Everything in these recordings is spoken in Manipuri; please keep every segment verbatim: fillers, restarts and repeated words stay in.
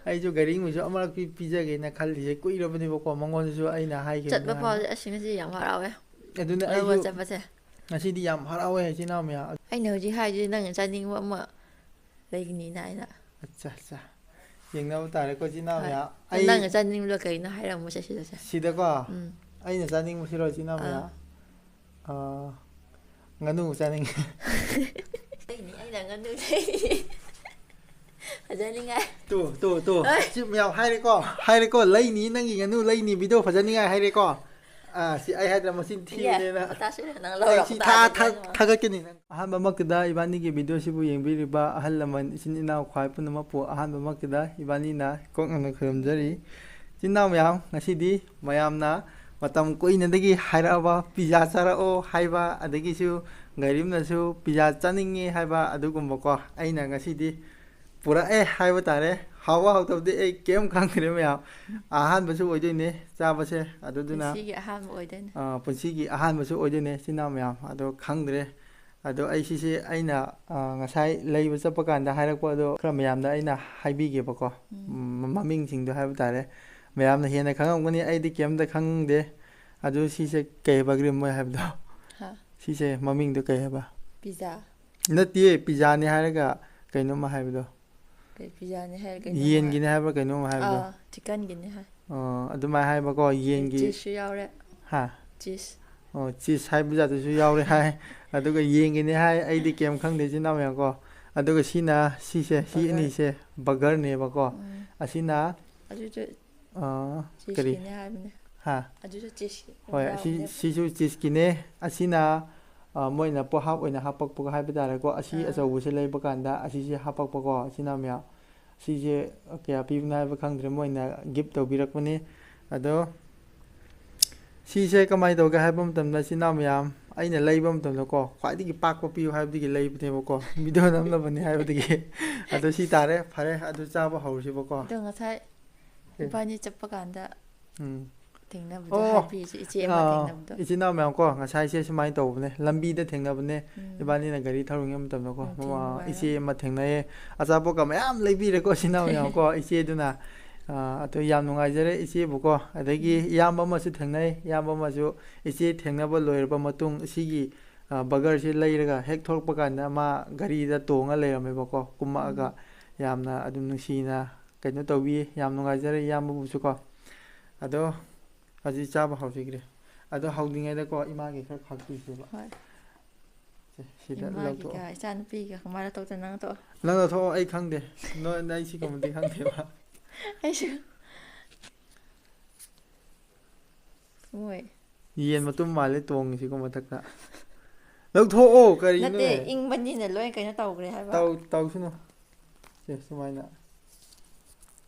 ꯑꯩꯁꯨ ꯘꯔꯤꯃꯨꯛꯁꯨ ꯑꯃꯨꯔꯛꯇꯤ ꯄꯤꯖꯒꯦꯅ ꯈꯜꯂꯤꯁꯦ ꯀꯨꯏꯔꯕꯅꯦꯕꯀꯣ, ꯃꯉꯣꯟꯗꯁꯨ ꯑꯩꯅ ꯍꯥꯏꯈꯤꯕꯅꯤ ꯆꯠꯄ ꯍꯥꯟꯅ꯫ ꯐꯥꯎꯁꯦ ꯑꯁ ꯉꯁꯤ ꯌꯥꯝ ꯍꯔꯥꯎꯋꯦ꯫ ꯑꯗꯨꯅ ꯂꯧꯕ ꯑꯩꯁꯨ ꯆꯠꯄꯁꯦ꯫ ꯉꯁꯤꯗꯤ ꯌꯥꯝ ꯍꯔꯥꯎꯋꯦ ꯏꯆꯤꯟ ꯏꯅꯥꯎ ꯃꯌꯥꯝ꯫ ꯑꯩꯅ ꯍꯧꯖꯤꯛ ꯍꯥꯏꯗꯨꯗꯤ ꯅꯪꯅ ꯆꯥꯅꯤꯡꯕ ꯑꯃ ꯂꯩꯒꯅꯤꯅ ꯑꯩꯅ꯫ ꯑꯠꯆꯥ ꯑꯠꯆꯥ, ꯌꯦꯡꯅꯕ ꯇꯥꯔꯦꯀꯣ ꯏꯆꯤꯟ ꯏꯅꯥꯎ ꯍꯣꯏ꯫ ꯃꯌꯥꯝ꯫ ꯑꯗꯣ ꯑꯩ ꯅꯪꯅ ꯆꯥꯅꯤꯡꯕꯗꯣ ꯀꯩꯅꯣ ꯍꯥꯏꯔꯝꯃꯣꯁꯦ ꯁꯤꯗꯁꯦ꯫ ꯁꯤꯗꯀꯣ ꯎꯝ꯫ ꯑꯩꯅ ꯆꯥꯅꯤꯡꯕꯁꯤꯔꯣ ꯏꯆꯤꯟ ꯏꯅꯥꯎ ꯑꯥ꯫ ꯃꯌꯥꯝ? ꯑꯥ, ꯉꯥꯅꯨ ꯆꯥꯅꯤꯡꯉꯤ꯫ ꯂꯩꯅꯤ, ꯑꯩꯅ ꯉꯥꯅꯨ ꯂꯩꯅꯤ꯫ ꯐꯖꯅꯤꯡꯉꯥꯏ꯫ ꯇꯨ ꯇꯨ ꯇꯨ ꯍꯣꯏ꯫ ꯁꯤ ꯃꯌꯥꯝ ꯍꯥꯏꯔꯦꯀꯣ, ꯍꯥꯏꯔꯦꯀꯣ, ꯂꯩꯅꯤ ꯅꯪꯒꯤ ꯉꯥꯅꯨ ꯂꯩꯅꯤ, video ꯐꯖꯅꯤꯡꯉꯥꯏ ꯍꯥꯏꯔꯦꯀꯣ꯫ ꯑꯥ, ꯁꯤ ꯑꯩ ꯍꯥꯏꯗ꯭ꯔꯥ ꯃꯆꯤꯟ ꯊꯤꯕꯅꯦꯅ꯫ ꯇꯥꯁꯤꯔ ꯅꯪ ꯑꯩ ꯂꯧꯔꯛ ꯁꯤ ꯊꯥ ꯇꯥꯔꯗꯤ ꯊꯥ- ꯅꯪ꯫ ꯊꯥꯒꯠꯀꯅꯤ ꯅꯪ꯫ ꯑꯍꯥꯟꯕꯃꯛꯇꯗ ꯏꯕꯥꯅꯤꯒꯤ videoꯁꯤꯕꯨ ꯌꯦꯡꯕꯤꯔꯤꯕ ꯑꯍꯜ ꯂꯃꯟ ꯏꯆꯤꯟ ꯏꯅꯥꯎ ꯈ꯭ꯋꯥꯏ ꯄꯨꯝꯅꯃꯛꯄꯨ ꯑꯍꯥꯟꯕꯃꯛꯇꯗ ꯏꯕꯥꯅꯤꯅ ꯀꯣꯛꯅꯅ ꯈꯨꯔꯨꯝꯖꯔꯤ꯫ ꯏꯆꯤꯟ ꯏꯅꯥꯎ ꯃꯌꯥꯝ, ꯉꯁꯤꯗꯤ ꯃꯌꯥꯝꯅ ꯃꯇꯝ ꯀꯨꯏꯅꯗꯒꯤ ꯍꯥꯏꯔꯛꯑꯕ pizza ꯆꯥꯔꯛꯑꯣ ꯍꯥꯏꯕ, ꯑꯗꯒꯤꯁꯨ ꯒꯥꯏꯔꯤꯝꯅꯁꯨ pizza ꯆꯥꯅꯤꯡꯉꯦ ꯍꯥꯏꯕ ꯑꯗꯨꯒꯨꯝꯕꯀꯣ, ꯑꯩꯅ ꯉꯁꯤꯗꯤ ꯄꯨꯔꯛꯑꯦ ꯍꯥꯏꯕ ꯇꯥꯔꯦ꯫ ꯍꯥꯎꯕ ꯍꯥꯎꯇꯕꯗꯤ ꯑꯩ ꯀꯩꯝ ꯈꯪꯗ꯭ꯔꯦ ꯃꯌꯥꯝ, ꯑꯍꯥꯟꯕꯁꯨ ꯑꯣꯏꯗꯣꯏꯅꯦ ꯆꯥꯕꯁꯦ꯫ ꯑꯗꯨꯗꯨꯅ ꯄꯨꯟꯁꯤꯒꯤ ꯑꯍꯥꯟꯕ ꯑꯣꯏꯗꯣꯏꯅꯦ꯫ ꯑ, ꯄꯨꯟꯁꯤꯒꯤ ꯑꯍꯥꯟꯕꯁꯨ ꯑꯣꯏꯗꯣꯏꯅꯦ ꯏꯆꯤꯟ ꯏꯅꯥꯎ ꯃꯌꯥꯝ, ꯑꯗꯣ ꯈꯪꯗ꯭ꯔꯦ꯫ ꯑꯗꯣ ꯑꯩ ꯁꯤꯁꯦ ꯑꯩꯅ, ꯑ, ꯉꯁꯥꯏ ꯂꯩꯕ ꯆꯠꯄ ꯀꯥꯟꯗ ꯍꯥꯏꯔꯛꯄ ꯑꯗꯣ ꯈꯔ ꯃꯌꯥꯝꯗ ꯑꯩꯅ ꯍꯥꯏꯕꯤꯒꯦꯕꯀꯣ꯫ ꯎꯝ꯫ ꯎꯝ, ꯃꯃꯤꯡꯁꯤꯡꯗꯣ ꯍꯥꯏꯕ ꯇꯥꯔꯦ꯫ ꯃꯌꯥꯝꯅ ꯍꯦꯟꯅ ꯈꯪꯉꯝꯒꯅꯤ, ꯑꯩꯗꯤ ꯀꯩꯝꯇ ꯈꯪꯗꯦ꯫ ꯑꯗꯨ ꯁꯤꯁꯦ ꯀꯩ ꯍꯥꯏꯕ, ꯒ꯭ꯔꯤꯝ ꯃꯣꯏ ꯍꯥꯏꯕꯗꯣ? ꯍꯥ? ꯁꯤꯁꯦ ꯃꯃꯤꯡꯗꯣ ꯀꯩ ꯍꯥꯏꯕ? Pizza꯫ ꯅꯠꯇꯦ, pizzaꯅꯤ ꯍꯥꯏꯔꯒ ꯀꯩꯅꯣꯝꯃ ꯍꯥꯏꯕꯗꯣ꯫ ꯀꯩ pizzaꯅꯤ ꯍꯥꯏꯔ ꯀꯩꯅꯣ? ꯌꯦꯟꯒꯤꯅꯤ ꯍꯥꯏꯕ꯭ꯔꯥ ꯀꯩꯅꯣꯝꯃ ꯍꯥꯏꯕꯗꯣ? ꯑꯥ, chickenꯒꯤꯅꯤ ꯍꯥꯏ꯫ ꯑꯣ, ꯑꯗꯨꯃꯥꯏꯅ ꯍꯥꯏꯕꯀꯣ, ꯌꯦꯟꯒꯤ꯫ Cheeseꯁꯨ ꯌꯥꯎꯔꯦ꯫ ꯍꯥ? Cheese꯫ ꯑꯣ, cheese ꯍꯥꯏꯕ ꯖꯥꯠꯇꯨꯁꯨ ꯌꯥꯎꯔꯦ ꯍꯥꯏ꯫ ꯑꯗꯨꯒ ꯌꯦꯟꯒꯤꯅꯤ ꯍꯥꯏ, ꯑꯩꯗꯤ ꯀꯩꯝ ꯈꯪꯗꯦ ꯏꯆꯤꯟ ꯏꯅꯥꯎ ꯃꯌꯥꯝ ꯀꯣ꯫ ꯑꯗꯨꯒ ꯁꯤꯅ, ꯁꯤꯁꯦ, ꯁꯤ Burger꯫ ꯑꯅꯤꯁꯦ burgerꯅꯦꯕꯀꯣ꯫ ꯎꯝ꯫ ꯑꯁꯤꯅ, ꯑꯗꯨꯁꯨ ꯑꯥ, ꯀꯔꯤ? cheeseꯀꯤꯅꯤ ꯍꯥꯏꯕꯅꯦ꯫ ꯍꯥ? ꯑꯗꯨꯁꯨ cheeseꯀꯤ ꯍꯣꯏ, ꯑꯁꯤ, ꯌꯥꯎꯕꯅꯦꯕ꯫ ꯁꯤꯁꯨ cheeseꯀꯤꯅꯦ꯫ ꯑꯁꯤꯅ, ꯑ, ꯃꯣꯏꯅ ꯄꯣꯠꯍꯥꯞ ꯑꯣꯏꯅ ꯍꯥꯞꯄꯛꯄꯒ ꯍꯥꯏꯕ ꯇꯥꯔꯦꯀꯣ꯫ ꯑꯁꯤ ꯑꯥ꯫ ꯑꯆꯧꯕꯁꯦ ꯂꯩꯕ ꯀꯥꯟꯗ ꯑꯁꯤꯁꯦ ꯍꯥꯞꯄꯛꯄꯀꯣ, ꯏꯆꯤꯟ ꯏꯅꯥꯎ ꯃꯌꯥꯝ꯫ ꯁꯤꯁꯦ ꯀꯌꯥ ꯄꯤꯕꯅꯣ ꯍꯥꯏꯕ ꯈꯪꯗ꯭ꯔꯦ, ꯃꯣꯏꯅ gift ꯇꯧꯕꯤꯔꯛꯄꯅꯤ꯫ ꯑꯗꯣ ꯁꯤꯁꯦ ꯀꯃꯥꯏꯅ ꯇꯧꯒꯦ ꯍꯥꯏꯕ ꯃꯇꯝꯗ, ꯏꯆꯤꯟ ꯏꯅꯥꯎ ꯃꯌꯥꯝ, ꯑꯩꯅ ꯂꯩꯕ ꯃꯇꯝꯗꯀꯣ, ꯈ꯭ꯋꯥꯏꯗꯒꯤ ꯄꯥꯛꯄ ꯄꯤꯌꯨ ꯍꯥꯏꯕꯗꯒꯤ ꯂꯩꯕꯅꯦꯕꯀꯣ, video ꯅꯝꯅꯕꯅꯤ ꯍꯥꯏꯕꯗꯒꯤ꯫ ꯑꯗꯣ ꯁꯤ ꯇꯥꯔꯦ, ꯐꯔꯦ, ꯑꯗꯨ ꯆꯥꯕ ꯍꯧꯔꯁꯤꯕꯀꯣ꯫ ꯑꯗꯣ ꯉꯁꯥꯏ ꯑꯦ꯫ ꯏꯕꯥꯅꯤ ꯆꯠꯄ ꯀꯥꯟꯗ ꯎꯝ꯫ ꯊꯦꯡꯅꯕꯗꯣ ꯑꯣ, ꯍꯥꯏꯕꯤꯁꯦ, ꯏꯆꯦ ꯑꯃ ꯑꯥ, ꯊꯦꯡꯅꯕꯗꯣ꯫ ꯏꯆꯤꯟ ꯏꯅꯥꯎ ꯃꯌꯥꯝ ꯀꯣ, ꯉꯁꯥꯏꯁꯦ ꯁꯨꯃꯥꯏꯅ ꯇꯧꯕꯅꯦ, ꯂꯝꯕꯤꯗ ꯊꯦꯡꯅꯕꯅꯦ꯫ ꯎꯝ꯫ ꯏꯕꯥꯅꯤꯅ ꯒꯥꯔꯤ ꯊꯧꯔꯤꯉꯩ ꯃꯇꯝꯗꯀꯣ, ꯎꯝ, ꯃꯃꯥ, ꯊꯦꯡꯅꯕ꯫ ꯏꯆꯦ ꯑꯃ ꯊꯦꯡꯅꯩꯌꯦ, ꯑꯆꯥꯄꯣꯠꯀ ꯃꯌꯥꯝ ꯂꯩꯕꯤꯔꯦꯀꯣ, ꯏꯆꯤꯟ ꯏꯅꯥꯎ ꯃꯌꯥꯝ ꯀꯣ, ꯏꯆꯦꯗꯨꯅ꯫ ꯑꯥ, ꯑꯗꯣ ꯌꯥꯝ ꯅꯨꯡꯉꯥꯏꯖꯔꯦ ꯏꯆꯦꯕꯨꯀꯣ꯫ ꯑꯗꯒꯤ ꯎꯝ꯫ ꯏꯌꯥꯝꯕ ꯑꯃꯁꯨ ꯊꯦꯡꯅꯩ, ꯏꯌꯥꯝꯕ ꯑꯃꯁꯨ ꯏꯆꯦ ꯊꯦꯡꯅꯕ ꯂꯣꯏꯔꯕ ꯃꯇꯨꯡ ꯁꯤꯒꯤ, ꯑꯥ, ꯕꯔꯒꯔꯁꯤ ꯂꯩꯔꯒ ꯍꯦꯛ ꯊꯣꯛꯂꯛꯄ ꯀꯥꯟꯗ ꯃꯥ ꯒꯥꯔꯤꯗ ꯇꯣꯡꯉ ꯂꯩꯔꯝꯃꯦꯕꯀꯣ, ꯀꯨꯝꯃꯛꯑꯒ꯫ ꯎꯝ꯫ ꯌꯥꯝꯅ ꯑꯗꯨꯝ ꯅꯨꯡꯁꯤꯅ ꯀꯩꯅꯣ ꯇꯧꯕꯤ, ꯌꯥꯝ ꯅꯨꯡꯉꯥꯏꯖꯔꯦ ꯏꯌꯥꯝꯕꯕꯨꯁꯨꯀꯣ꯫ ꯑꯗꯣ ꯍꯧꯖꯤꯛ ꯆꯥꯕ ꯍꯧꯖꯈ꯭ꯔꯦ꯫ ꯑꯗꯣ ꯍꯧꯗ꯭ꯔꯤꯉꯩꯗꯀꯣ, ꯏꯃꯥꯒꯤ ꯈꯔ ꯈꯥꯛꯄꯤꯁꯦꯕ꯫ ꯍꯣꯏ꯫ ꯁꯦ, ꯁꯤꯗ ꯏꯃꯥꯒꯤꯒ ꯂꯧꯊꯣꯛꯑꯣ꯫ ꯏꯆꯥꯅꯨꯄꯤꯒ ꯀꯃꯥꯏꯅ ꯇꯧꯗꯅ ꯅꯪ ꯇꯧ? ꯅꯪ ꯂꯧꯊꯣꯛꯑꯣ, ꯑꯩ ꯈꯪꯗꯦ꯫ ꯅꯣꯏ, ꯑꯩ ꯁꯤꯒꯨꯝꯕꯗꯤ ꯈꯪꯗꯦꯕ꯫ ꯑꯩꯁꯨ꯫ ꯃꯣꯏ꯫ ꯌꯦꯟ ꯃꯇꯨꯝ ꯃꯥꯜꯂꯦ ꯇꯣꯡꯉꯤꯁꯤꯀꯣ ꯃꯊꯛꯇ꯫ ꯂꯧꯊꯣꯛꯑꯣ, ꯀꯔꯤꯅꯣꯅꯦ? ꯅꯠꯇꯦ, ꯏꯪꯕꯅꯤꯅ ꯂꯣꯏ ꯀꯩꯅꯣ ꯇꯧꯈ꯭ꯔꯦ ꯍꯥꯏꯕ꯫ ꯇꯧ-, ꯇꯧꯁꯅꯨ꯫ ꯁꯦ, ꯁꯨꯃꯥꯏꯅ꯫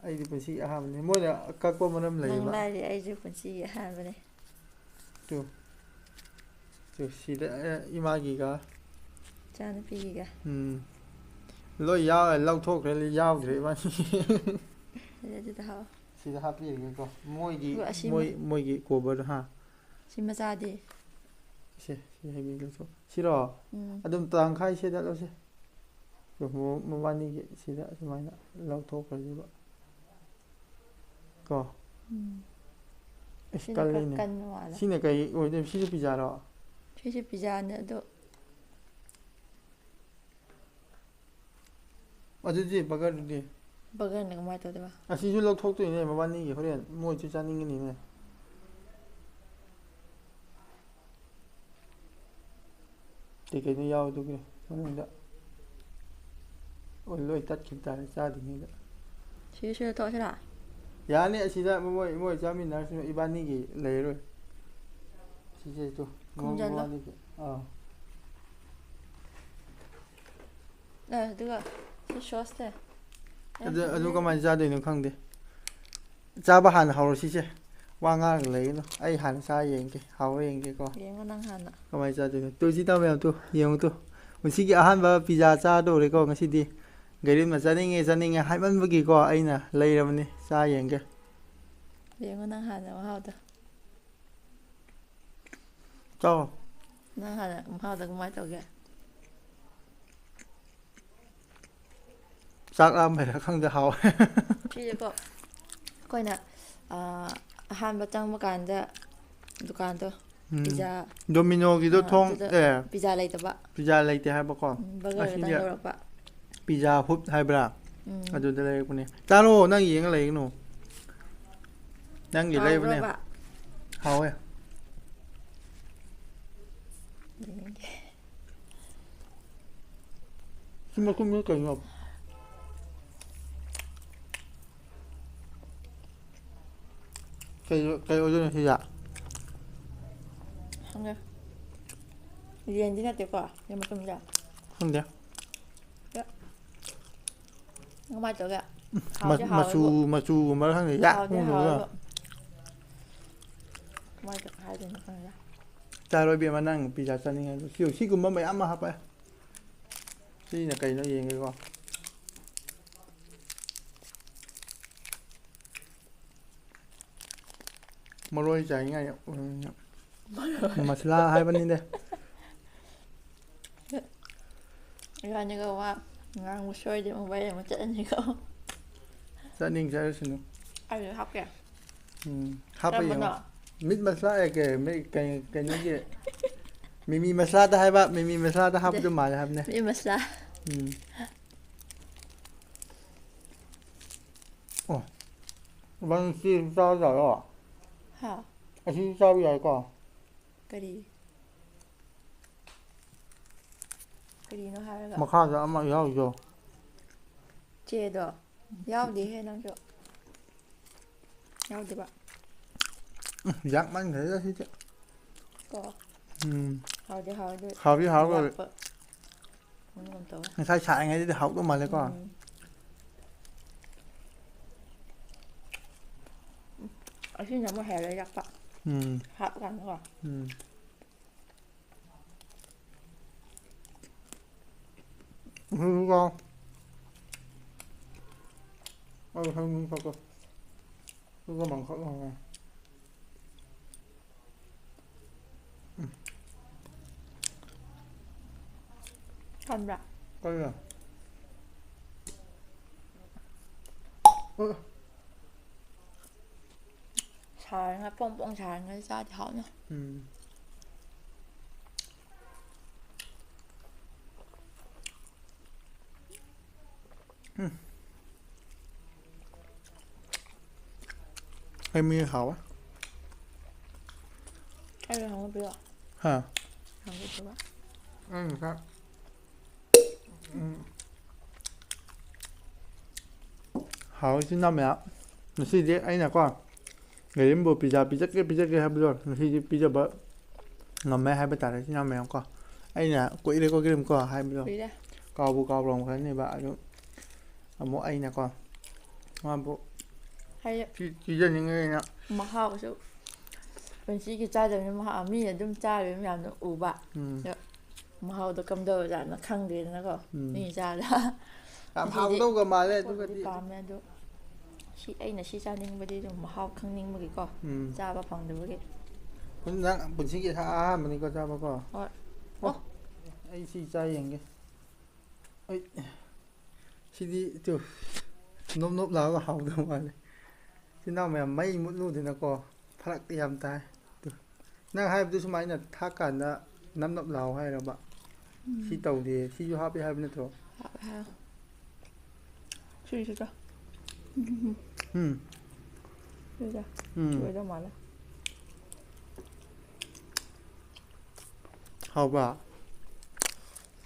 ꯑꯩꯗꯤ ꯄꯨꯟꯁꯤꯒꯤ ꯑꯍꯥꯟꯕꯅꯤ꯫ ꯃꯣꯏꯅ ꯀꯛꯄ ꯃꯔꯝ ꯅꯪ ꯂꯩꯌꯦꯕ꯫ ꯂꯥꯏꯔꯤ, ꯑꯩꯁꯨ ꯄꯨꯟꯁꯤꯒꯤ ꯑꯍꯥꯟꯕꯅꯦ꯫ ꯇꯨ꯫ ꯇꯨ, ꯁꯤꯗ, ꯑꯦ, ꯏꯃꯥꯒꯤꯒ꯫ ꯏꯆꯥꯅꯨꯄꯤꯒꯤꯒ꯫ ꯎꯝ꯫ ꯂꯣꯏ ꯌꯥꯎ-, ꯂꯧꯊꯣꯛꯈ꯭ꯔꯦ, ꯌꯥꯎꯗ꯭ꯔꯦ ꯏꯕꯥꯅꯤ꯫ ꯑꯗꯨꯗꯤ ꯑꯗꯨꯗ ꯍꯥꯞꯄꯣ꯫ ꯁꯤꯗ ꯍꯥꯞꯄꯤꯔꯒꯦꯀꯣ꯫ ꯃꯣꯏꯒꯤ, ꯑꯗꯨꯒ ꯑꯁꯤ ꯃꯣꯏ, ꯃ-, ꯃꯣꯏꯒꯤ ꯀꯣꯕꯔꯗꯣ, ꯍꯥ? ꯁꯤ ꯃꯆꯥꯗꯤ? ꯁꯦ, ꯁꯤ ꯍꯩꯕꯤꯒꯦ ꯂꯧꯊꯣꯛ-, ꯁꯤꯔꯣ? ꯎꯝ꯫ ꯑꯗꯨꯝ ꯇꯪꯈꯥꯏ ꯁꯦꯗꯠꯂꯣꯁꯦ꯫ ꯃ-, ꯃꯕꯥꯅꯤꯒꯤ ꯁꯤꯗ ꯁꯨꯃꯥꯏꯅ ꯂꯧꯊꯣꯛꯈ꯭ꯔꯁꯤꯕ꯫ ꯀꯣ? ꯎꯝ꯫ ꯑꯁ, ꯁꯤꯅ ꯈꯔ ꯀꯜꯂꯤꯅꯦ꯫ ꯀꯟꯕ ꯃꯥꯜꯂꯦ꯫ ꯁꯤꯅ ꯀꯩ ꯑꯣꯏꯗꯣꯏꯅꯣ? ꯁꯤꯁꯨ ꯄꯤꯖꯥꯔꯣ? ꯁꯤꯁꯨ ꯄꯤꯖꯥꯅꯦ, ꯑꯗꯣ ꯑꯗꯨꯗꯤ ꯕꯔꯒꯔꯗꯨꯗꯤ? ꯕꯔꯒꯔꯅ ꯀꯃꯥꯏꯅ ꯇꯧꯗꯣꯏꯕ? ꯑꯁꯤꯁꯨ ꯂꯧꯊꯣꯛꯇꯣꯏꯅꯦ, ꯃꯕꯥꯅꯤꯒꯤ ꯍꯣꯔꯦꯟ꯫ ꯃꯣꯏꯁꯨ ꯆꯥꯅꯤꯡꯒꯅꯤꯅꯦ꯫ ꯀꯩꯀꯩꯅꯣ ꯌꯥꯎꯗꯨꯒꯤ ꯃꯅꯨꯡꯗ꯫ ꯑꯣ, ꯂꯣꯏ ꯇꯠꯈꯤꯕ ꯇꯥꯔꯦ ꯆꯥꯗ꯭ꯔꯤꯉꯩꯗ꯫ ꯁꯤ ꯁꯤꯗ ꯇꯣꯛꯑꯁꯤꯔꯥ? ꯌꯥꯅꯤ, ꯑꯁꯤꯗ ꯃꯣꯏ, ꯃꯣꯏ ꯆꯥꯃꯤꯟꯅꯔꯁꯤ, ꯏꯕꯥꯅꯤꯒꯤ ꯂꯩꯔꯣꯏ꯫ ꯁꯤꯁꯦ ꯇꯨ, ꯈꯨꯝꯖꯤꯜꯂꯣ꯫ ꯃꯕꯥꯅꯤꯒꯤ꯫ ꯑꯥ꯫ ꯑ, ꯑꯗꯨꯒ ꯁꯤ ꯁꯣꯁꯇꯦ꯫ ꯑꯗꯨ, ꯑꯗꯨ ꯀꯃꯥꯏꯅ ꯆꯥꯗꯣꯏꯅꯣ ꯈꯪꯗꯦ꯫ ꯆꯥꯕ ꯍꯥꯟꯅ ꯍꯧꯔꯁꯤꯁꯦ꯫ ꯋꯥ ꯉꯥꯡꯉꯒ ꯂꯩꯒꯅꯨ꯫ ꯑꯩ ꯍꯥꯟꯅ ꯆꯥ ꯌꯦꯡꯒꯦ꯫ ꯍꯥꯎꯕ꯭ꯔꯥ ꯌꯦꯡꯒꯦꯀꯣ꯫ ꯌꯦꯡꯉꯣ ꯅꯪ ꯍꯥꯟꯅ꯫ ꯀꯃꯥꯏꯅ ꯆꯥꯗꯣꯏꯅꯣ? ꯇꯨ, ꯏꯆꯤꯟ ꯏꯅꯥꯎ ꯃꯌꯥꯝ ꯇꯨ, ꯌꯦꯡꯉꯨ ꯇꯨ꯫ ꯄꯨꯟꯁꯤꯒꯤ ꯑꯍꯥꯟꯕ ꯄꯤꯖꯥ ꯆꯥꯗꯧꯔꯦꯀꯣ ꯉꯁꯤꯗꯤ꯫ ꯒꯩꯔꯨꯝꯅ ꯆꯥꯅꯤꯡꯉꯦ, ꯆꯥꯅꯤꯡꯉꯦ ꯍꯥꯏꯃꯟꯕꯒꯤꯀꯣ ꯑꯩꯅ ꯂꯩꯔꯕꯅꯤ꯫ ꯆꯥ ꯌꯦꯡꯒꯦ꯫ ꯌꯦꯡꯉꯣ ꯅꯪ ꯍꯥꯟꯅ ꯃꯍꯥꯎꯗꯣ꯫ ꯆꯥꯎ꯫ ꯅꯪ ꯍꯥꯟꯅ ꯃꯍꯥꯎꯗꯣ ꯀꯃꯥꯏꯅ ꯇꯧꯒꯦ? ꯆꯥꯛ ꯂꯥꯝꯕꯩꯔꯥ ꯈꯪꯗꯦ, ꯍꯥꯎꯋꯦ꯫ ꯁꯤꯁꯦꯀꯣ, ꯑꯩꯈꯣꯏꯅ, ꯑꯥ, ꯑꯍꯥꯟꯕ ꯆꯪꯕ ꯀꯥꯟꯗ ꯗꯨꯀꯥꯟꯗꯣ, ꯎꯝ꯫ ꯄꯤꯖꯥ, ꯗꯣꯃꯤꯅꯣꯒꯤꯗꯣ ꯑꯥ, ꯊꯣꯡ, ꯑꯗꯨꯗ ꯑꯦ, ꯄꯤꯖꯥ ꯂꯩꯇꯕ꯫ ꯄꯤꯖꯥ ꯂꯩꯇꯦ ꯍꯥꯏꯕꯀꯣ꯫ ꯎꯝ, ꯕꯔꯒꯔ ꯈꯛꯇꯪ ꯑꯁꯤꯁꯦ ꯌꯧꯔꯛꯄ꯫ ꯄꯤꯖꯥ ꯍꯨꯠ ꯍꯥꯏꯕ꯭ꯔꯥ? ꯎꯝ꯫ ꯑꯗꯨꯗ ꯂꯩꯔꯛꯄꯅꯦ꯫ ꯆꯥꯔꯣ, ꯅꯪ ꯌꯦꯡꯉ ꯂꯩꯒꯅꯨ꯫ ꯅꯪꯒꯤ ꯂꯩꯕꯅꯦ꯫ ꯍꯥꯎꯕ꯭ꯔꯕ? ꯍꯥꯎꯋꯦ꯫ ꯌꯦꯡꯒꯦ꯫ ꯁꯤ ꯃꯇꯨꯝꯁꯤ ꯀꯩꯅꯣ? ꯀꯩ, ꯀꯩ ꯑꯣꯏꯗꯣꯏꯅꯣ ꯁꯤꯁꯦ? ꯈꯪꯗꯦ꯫ ꯌꯦꯟꯗꯤ ꯅꯠꯇꯦꯀꯣ, ꯌꯦꯟ ꯃꯇꯨꯝꯁꯦ꯫ ꯈꯪꯗꯦ꯫ ꯑꯦ꯫ ꯀꯃꯥꯏꯅ ꯇꯧꯒꯦ? ꯎꯝ, ꯍꯥꯎꯗꯤ ꯃ-, ꯃꯆꯨ, ꯍꯥꯎꯋꯦꯕꯨ꯫ ꯃꯆꯨꯒꯨꯝꯕꯔ ꯈꯪꯗꯦ꯫ ꯌꯥꯛ ꯍꯥꯎꯗꯤ ꯈꯪꯗꯦ꯫ ꯍꯥꯎꯋꯦꯕꯨ꯫ ꯀꯃꯥꯏꯅ ꯍꯥꯏꯗꯣꯏꯅꯣ ꯈꯪꯗꯦ꯫ ꯆꯥꯔꯣ ꯏꯕꯦꯝꯃ, ꯅꯪ ꯄꯤꯖꯥ ꯆꯥꯅꯤꯡꯉꯦ ꯍꯥꯏꯗꯣ꯫ ꯁꯤ, ꯁꯤꯒꯨꯝꯕ ꯃꯌꯥꯝ ꯑꯃ ꯍꯥꯞꯄꯦ꯫ ꯁꯤꯅ ꯀꯩꯅꯣ ꯌꯦꯡꯒꯦꯀꯣ꯫ ꯃꯔꯣꯏ ꯆꯥꯏꯉꯥꯏ ꯑꯣꯏꯅ꯫ ꯃꯔꯣꯏ꯫ ꯃꯁꯂꯥ ꯍꯥꯏꯕꯅꯤꯗ꯫ ꯏꯕꯥꯅꯤꯒ ꯋꯥ ꯉꯥꯡꯕ ꯁꯣꯏꯔꯗꯤ ꯃꯣꯕꯥꯏꯜ ꯑꯃ ꯆꯠꯂꯅꯤꯀꯣ꯫ ꯆꯠꯅꯤꯡ ꯆꯠꯂꯁꯅꯨ꯫ ꯑꯩꯁꯨ ꯍꯥꯞꯀꯦ꯫ ꯎꯝ, ꯍꯥꯞꯄ ꯌꯦꯡꯉꯣ꯫ ꯀꯔꯝꯕꯅꯣ? ꯃꯤꯠ ꯃꯁꯂꯥ, ꯑꯦ, ꯀꯩ-, ꯃꯤ-, ꯀꯩ-, ꯀꯩꯅꯣꯒꯤ ꯃꯤꯃꯤ ꯃꯁꯂꯥꯗ ꯍꯥꯏꯕ, ꯃꯤꯃꯤ ꯃꯁꯂꯥꯗ ꯍꯥꯞꯄꯗꯣ ꯃꯥꯜꯂꯦ ꯍꯥꯏꯕꯅꯦ꯫ ꯃꯤꯠ ꯃꯁꯂꯥ꯫ ꯎꯝ꯫ ꯑꯣ, ꯏꯕꯥꯅꯤ ꯆꯦꯁꯨ ꯆꯥꯕ ꯌꯥꯔꯣ? ꯍꯥ? ꯑꯁꯤꯁꯨ ꯆꯥꯕ ꯌꯥꯏꯀꯣ? ꯀꯔꯤ? ꯀꯔꯤꯅꯣ ꯍꯥꯏꯔꯒ? ꯃꯈꯥꯗ ꯑꯃ ꯌꯥꯎꯔꯤꯗꯣ꯫ ꯆꯦꯗꯣ? ꯌꯥꯎꯗꯦꯍꯦ ꯅꯪꯁꯨ꯫ ꯌꯥꯎꯗꯦꯕ꯫ ꯎꯝ, ꯌꯥꯛꯃꯟꯈ꯭ꯔꯦꯗ ꯁꯤꯗꯤ꯫ ꯀꯣ? ꯎꯝ꯫ ꯍꯥꯎꯗꯤ ꯍꯥꯎꯋꯦ ꯑꯗꯨ ꯍꯥꯎꯗꯤ ꯍꯥꯎꯋꯦ꯫ ꯌꯥꯛꯄ ꯃꯅꯨꯡ ꯇꯧꯋꯦ꯫ ꯉꯁꯥꯏ ꯁꯥꯔꯤꯉꯩꯗꯗꯤ ꯍꯥꯎꯗꯧ ꯃꯥꯜꯂꯦꯀꯣ꯫ ꯎꯝ꯫ ꯑꯁꯤꯅ ꯑꯃꯨꯛ ꯍꯦꯜꯂꯦ ꯌꯥꯛꯄ꯫ ꯎꯝ꯫ ꯍꯥꯞꯄꯀꯥꯟꯗꯀꯣ꯫ ꯎꯝ꯫ ꯑꯗꯨꯒ ꯑꯩ ꯍꯩ ꯃꯍꯤ ꯊꯛꯀꯦ꯫ ꯑꯗꯨꯒ ꯃꯪꯈꯛ ꯂꯧꯔꯦ꯫ ꯎꯝ꯫ ꯄꯥꯝꯕ꯭ꯔꯥ? ꯀꯩꯅꯣ? ꯑ꯫ ꯁꯥꯔꯤꯉꯩ, ꯄꯣꯡ ꯄꯣꯡ ꯁꯥꯔꯤꯉꯩ ꯆꯥꯗꯤ ꯍꯥꯎꯅꯤ꯫ ꯎꯝ꯫ ꯎꯝ꯫ ꯍꯩ ꯃꯍꯤ ꯍꯥꯎꯋꯦ꯫ ꯑꯩꯒꯤ ꯍꯪꯉꯨ ꯄꯤꯔꯛꯑꯣ꯫ ꯍꯥ? ꯍꯪꯉꯨ ꯄꯤꯔꯛꯑꯣ꯫ ꯑꯩ ꯉꯁꯥꯏ, ꯎꯝ꯫ ꯍꯥꯎ, ꯏꯆꯤꯟ ꯏꯅꯥꯎ ꯃꯌꯥꯝ꯫ ꯉꯁꯤꯗꯤ ꯑꯩꯅꯀꯣ, ꯂꯩꯔꯦꯝꯕꯨ ꯄꯤꯖꯥ ꯄꯤꯖꯒꯦ, ꯄꯤꯖꯒꯦ ꯍꯥꯏꯕꯗꯣ ꯉꯁꯤꯗꯤ ꯄꯤꯖꯕ ꯉꯝꯃꯦ ꯍꯥꯏꯕ ꯇꯥꯔꯦ, ꯏꯆꯤꯟ ꯏꯅꯥꯎ ꯃꯌꯥꯝ ꯀꯣ꯫ ꯑꯩꯅ ꯀꯨꯏꯔꯦꯀꯣ, ꯀꯔꯤꯝꯀꯣ ꯍꯥꯏꯕꯗꯣ꯫ ꯀꯨꯏꯔꯦ꯫ ꯀꯥꯎꯕꯨ ꯀꯥꯎꯔꯝꯈ꯭ꯔꯅꯦꯕ꯫ ꯑꯗꯨ ꯑꯃꯨꯛ ꯑꯩꯅꯀꯣ, ꯃꯥꯕꯨ ꯍꯥꯏꯗꯤ ꯄꯤ-, ꯄꯤꯖꯅꯤꯡꯉꯦꯅ꯫ ꯃꯍꯥꯎꯁꯨ ꯄꯨꯟꯁꯤꯒꯤ ꯆꯥꯗꯕꯅꯤꯅ ꯃꯍꯥꯎ, ꯃꯤꯅ ꯑꯗꯨꯝ ꯆꯥꯔꯤꯕ ꯃꯌꯥꯝꯗꯣ ꯎꯕ꯫ ꯎꯝ꯫ ꯑꯗꯣ ꯃꯍꯥꯎꯗꯣ ꯀꯝꯗꯧꯔꯖꯥꯠꯅꯣ ꯈꯪꯗꯦꯗꯅꯀꯣ꯫ ꯎꯝ꯫ ꯃꯤ ꯆꯥꯗ-, ꯌꯥꯝ ꯉꯁꯤꯗꯤ ꯍꯥꯎꯗꯧꯒ ꯃꯥꯜꯂꯦ꯫ ꯄꯣꯠꯄꯨꯗꯤ ꯑꯗꯨꯒꯗꯤ ꯄꯥꯝꯃꯦ ꯑꯗꯣ, ꯁꯤ ꯑꯩꯅ ꯁꯤ ꯆꯥꯅꯤꯡꯕꯗꯤ ꯑꯗꯨꯝ ꯃꯍꯥꯎ ꯈꯪꯅꯤꯡꯕꯒꯤꯀꯣ, ꯎꯝ꯫ ꯆꯥꯕ ꯐꯪꯗꯕꯒꯤ꯫ ꯄꯨꯟ-, ꯅꯪ ꯄꯨꯟꯁꯤꯒꯤ ꯑꯍꯥꯟꯕꯅꯤꯀꯣ ꯆꯥꯕꯀꯣ? ꯍꯣꯏ꯫ ꯑꯣ, ꯑꯣ꯫ ꯑꯩ ꯁꯤ ꯆꯥ ꯌꯦꯡꯒꯦ꯫ ꯑꯩ, ꯁꯤꯗꯤ ꯇꯨ, ꯅꯣꯞ ꯅꯣꯞ ꯂꯥꯎꯔꯒ ꯍꯥꯎꯗꯧ ꯃꯥꯜꯂꯦ꯫ ꯏꯆꯤꯟ ꯏꯅꯥꯎ ꯃꯌꯥꯝ, ꯃꯩ ꯃꯨꯠꯂꯨꯗꯅꯀꯣ, ꯐꯔꯛ ꯌꯥꯝ ꯇꯥꯏ꯫ ꯇꯨ, ꯅꯪ ꯍꯥꯏꯕꯗꯨ ꯁꯨꯃꯥꯏꯅ ꯊꯥꯛꯀꯥꯟꯗ ꯅꯞ ꯅꯞ ꯂꯥꯎ ꯍꯥꯏꯔꯕ? ꯁꯤ ꯎꯝ꯫ ꯇꯧꯗꯦ, ꯁꯤꯁꯨ ꯍꯥꯞꯄꯦ ꯍꯥꯏꯕ ꯅꯠꯇ꯭ꯔꯣ? ꯍꯥꯞꯄꯦ ꯍꯥꯏ꯫ ꯁꯤꯁꯨ ꯆꯥ꯫ ꯎꯝ꯫ ꯎꯝ꯫ ꯁꯤꯁꯨ ꯆꯥ꯫ ꯎꯝ꯫ ꯁꯤ ꯑꯣꯏꯗꯧ ꯃꯥꯜꯂꯦ꯫ ꯍꯥꯎꯕ꯭ꯔꯥ?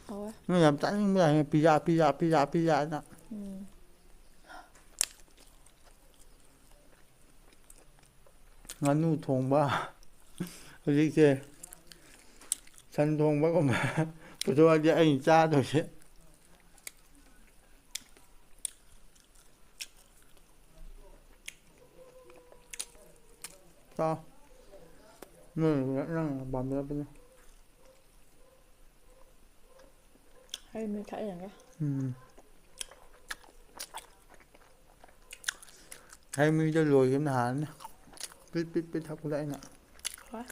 ꯍꯥꯎꯋꯦ꯫ ꯅꯣꯏ ꯌꯥꯝ ꯆꯥꯅꯤꯡꯕ ꯌꯥꯏꯅꯦ, ꯄꯤꯖꯥ, ꯄꯤꯖꯥ, ꯄꯤꯖꯥ, ꯄꯤꯖꯥ ꯍꯥꯏꯅ꯫ ꯎꯝ꯫ ꯉꯥꯅꯨ ꯊꯣꯡꯕ, ꯍꯧꯖꯤꯛꯁꯦ ꯁꯟ ꯊꯣꯡꯕꯒꯨꯝꯕ ꯄꯨꯊꯣꯛꯑꯗꯤ ꯑꯩꯅ ꯆꯥꯗꯣꯏꯁꯦ꯫ ꯆꯥꯎ꯫ ꯅꯣꯏ ꯅꯪ ꯄꯥꯝꯖꯕꯅꯤ꯫ ꯍꯩ ꯃꯍꯤ ꯊꯛꯑ ꯌꯦꯡꯒꯦ꯫ ꯎꯝ꯫ ꯍꯩ ꯃꯍꯤꯗꯣ ꯂꯣꯏꯈꯤꯕ ꯅꯍꯥꯟꯅ꯫ ꯄꯤꯠ ꯄꯤꯠ ꯄꯤꯠ ꯊꯛꯄꯗ ꯑꯩꯅ꯫ ꯍꯣꯏ꯫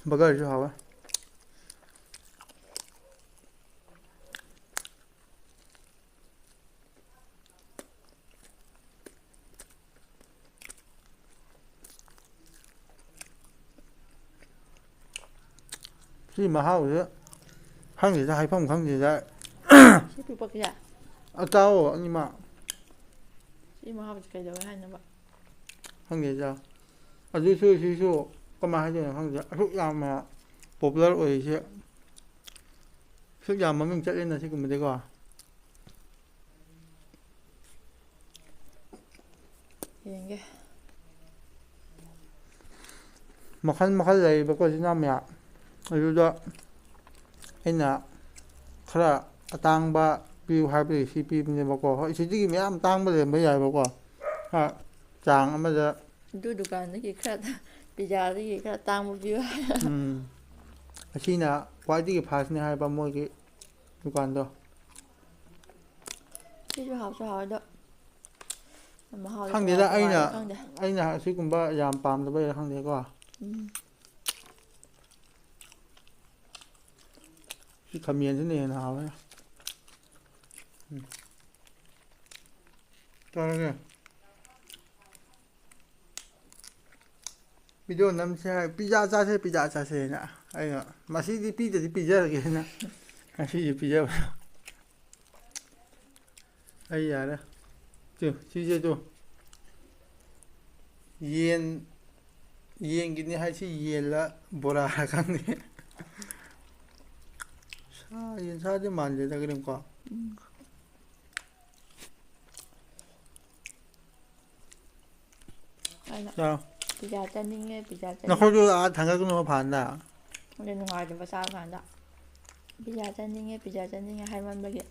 ꯕꯔꯒꯔꯁꯨ ꯍꯥꯎꯋꯦ꯫ ꯁꯤ ꯃꯍꯥꯎꯁꯦ ꯈꯪꯗꯦꯗ, ꯍꯥꯏꯐꯝ ꯈꯪꯗꯦꯗ꯫ ꯁꯤ ꯄꯤꯛꯄꯁꯦ꯫ ꯑꯇꯥꯎ ꯑꯅꯤꯃꯛ꯫ ꯁꯤ ꯃꯍꯥꯎꯁꯦ ꯀꯩꯗꯧꯋꯦ ꯍꯥꯏꯅꯣꯕ? ꯈꯪꯗꯦꯗ꯫ ꯑꯗꯨꯁꯨ ꯁꯤꯁꯨ ꯀꯃꯥꯏꯅ ꯍꯥꯏꯗꯣꯏꯅꯣ ꯈꯪꯗꯦ꯫ ꯑꯁꯨꯛ ꯌꯥꯝꯅ popular ꯑꯣꯏꯔꯤꯁꯦ꯫ ꯑꯁꯨꯛ ꯌꯥꯝ ꯃꯃꯤꯡ ꯆꯠꯂꯦꯅ ꯁꯤꯒꯨꯝꯕꯗꯤꯀꯣ꯫ ꯌꯦꯡꯒꯦ꯫ ꯃꯈꯜ ꯃꯈꯜ ꯂꯩꯌꯦꯕꯀꯣ ꯁꯤꯅ ꯃꯌꯥꯝ꯫ ꯑꯗꯨꯗ ꯑꯩꯅ ꯈꯔ ꯑꯇꯥꯡꯕ ꯄꯤꯌꯨ ꯍꯥꯏꯕꯒꯤ ꯁꯤ ꯄꯤꯕꯅꯦꯕꯀꯣ꯫ ꯍꯣꯏ, ꯁꯤꯗꯒꯤ ꯃꯌꯥꯝ ꯇꯥꯡꯕ ꯂꯩꯔꯝꯕ ꯌꯥꯏꯕꯀꯣ꯫ ꯈꯔ ꯆꯥꯡ ꯑꯃꯗ꯫ ꯑꯗꯨ ꯗꯨꯀꯥꯟꯗꯒꯤ ꯈꯔ ꯇꯥ-, ꯄꯤꯖꯥꯗꯒꯤ ꯈꯔ ꯇꯥꯡꯕ ꯄꯤꯌꯨ ꯍꯥꯏ꯫ ꯎꯝ꯫ ꯑꯁꯤꯅ ꯈ꯭ꯋꯥꯏꯗꯒꯤ firstꯅꯦ ꯍꯥꯏꯕ ꯃꯣꯏꯒꯤ ꯗꯨꯀꯥꯟꯗꯣ꯫ ꯁꯤꯁꯨ ꯍꯥꯎꯁꯨ ꯍꯥꯎꯋꯦ ꯑꯗꯣ ꯃꯍꯥꯎꯗꯤ ꯈꯪꯗꯦꯗ, ꯀꯃꯥꯏ ꯑꯩꯅ, ꯀꯃꯥꯏꯅ ꯈꯪꯗꯦ꯫ ꯑꯩꯅ ꯑꯁꯤꯒꯨꯝꯕ ꯌꯥꯝ ꯄꯥꯝꯗꯕꯩꯔꯥ ꯈꯪꯗꯦꯀꯣ꯫ ꯎꯝ꯫ ꯁꯤ ꯈꯥꯃꯦꯟꯁꯤꯅ ꯍꯦꯟꯅ ꯍꯥꯎꯋꯦ꯫ ꯎꯝ꯫ ꯇꯧꯔꯒꯦ꯫ Video ꯅꯝꯁꯦ ꯍꯥꯏ, "Pizza ꯆꯥꯁꯦ, pizza ꯆꯥꯁꯦꯅ"꯫ ꯑꯩꯅ, "ꯃꯁꯤꯗꯤ ꯄꯤꯗꯗꯤ ꯄꯤꯖꯔꯒꯦꯅ" ꯉꯁꯤꯁꯨ ꯄꯤꯖꯕ꯫ ꯑꯩ ꯌꯥꯔꯦ꯫ ꯇꯨ, ꯁꯤꯁꯦ ꯇꯨ꯫ ꯌꯦꯟ, ꯌꯦꯟꯒꯤꯅꯤ ꯍꯥꯏꯁꯤ ꯌꯦꯟꯂ ꯕꯣꯔꯥꯔ ꯈꯪꯗꯦ꯫ ꯁꯥ, ꯌꯦꯟꯁꯥꯗꯤ ꯃꯥꯟꯗꯦꯗ ꯀꯔꯤꯝꯀꯣ꯫ ꯎꯝ꯫ ꯑꯩꯅ ꯆꯥꯎ꯫ "Pizza ꯆꯥꯅꯤꯡꯉꯦ, pizza ꯆꯥꯅꯤꯡꯉꯦ"꯫ ꯅꯈꯣꯏꯁꯨ ꯑꯥ ꯊꯥꯡꯒꯠꯀꯅꯨ ꯐꯥꯟꯗ꯫ ꯑꯗꯨ ꯅꯨꯡꯉꯥꯏꯇꯕ ꯆꯥꯕ ꯀꯥꯟꯗ "Pizza ꯆꯥꯅꯤꯡꯉꯦ, pizza ꯆꯥꯅꯤꯡꯉꯦ" ꯍꯥꯏꯃꯟꯕꯒꯤ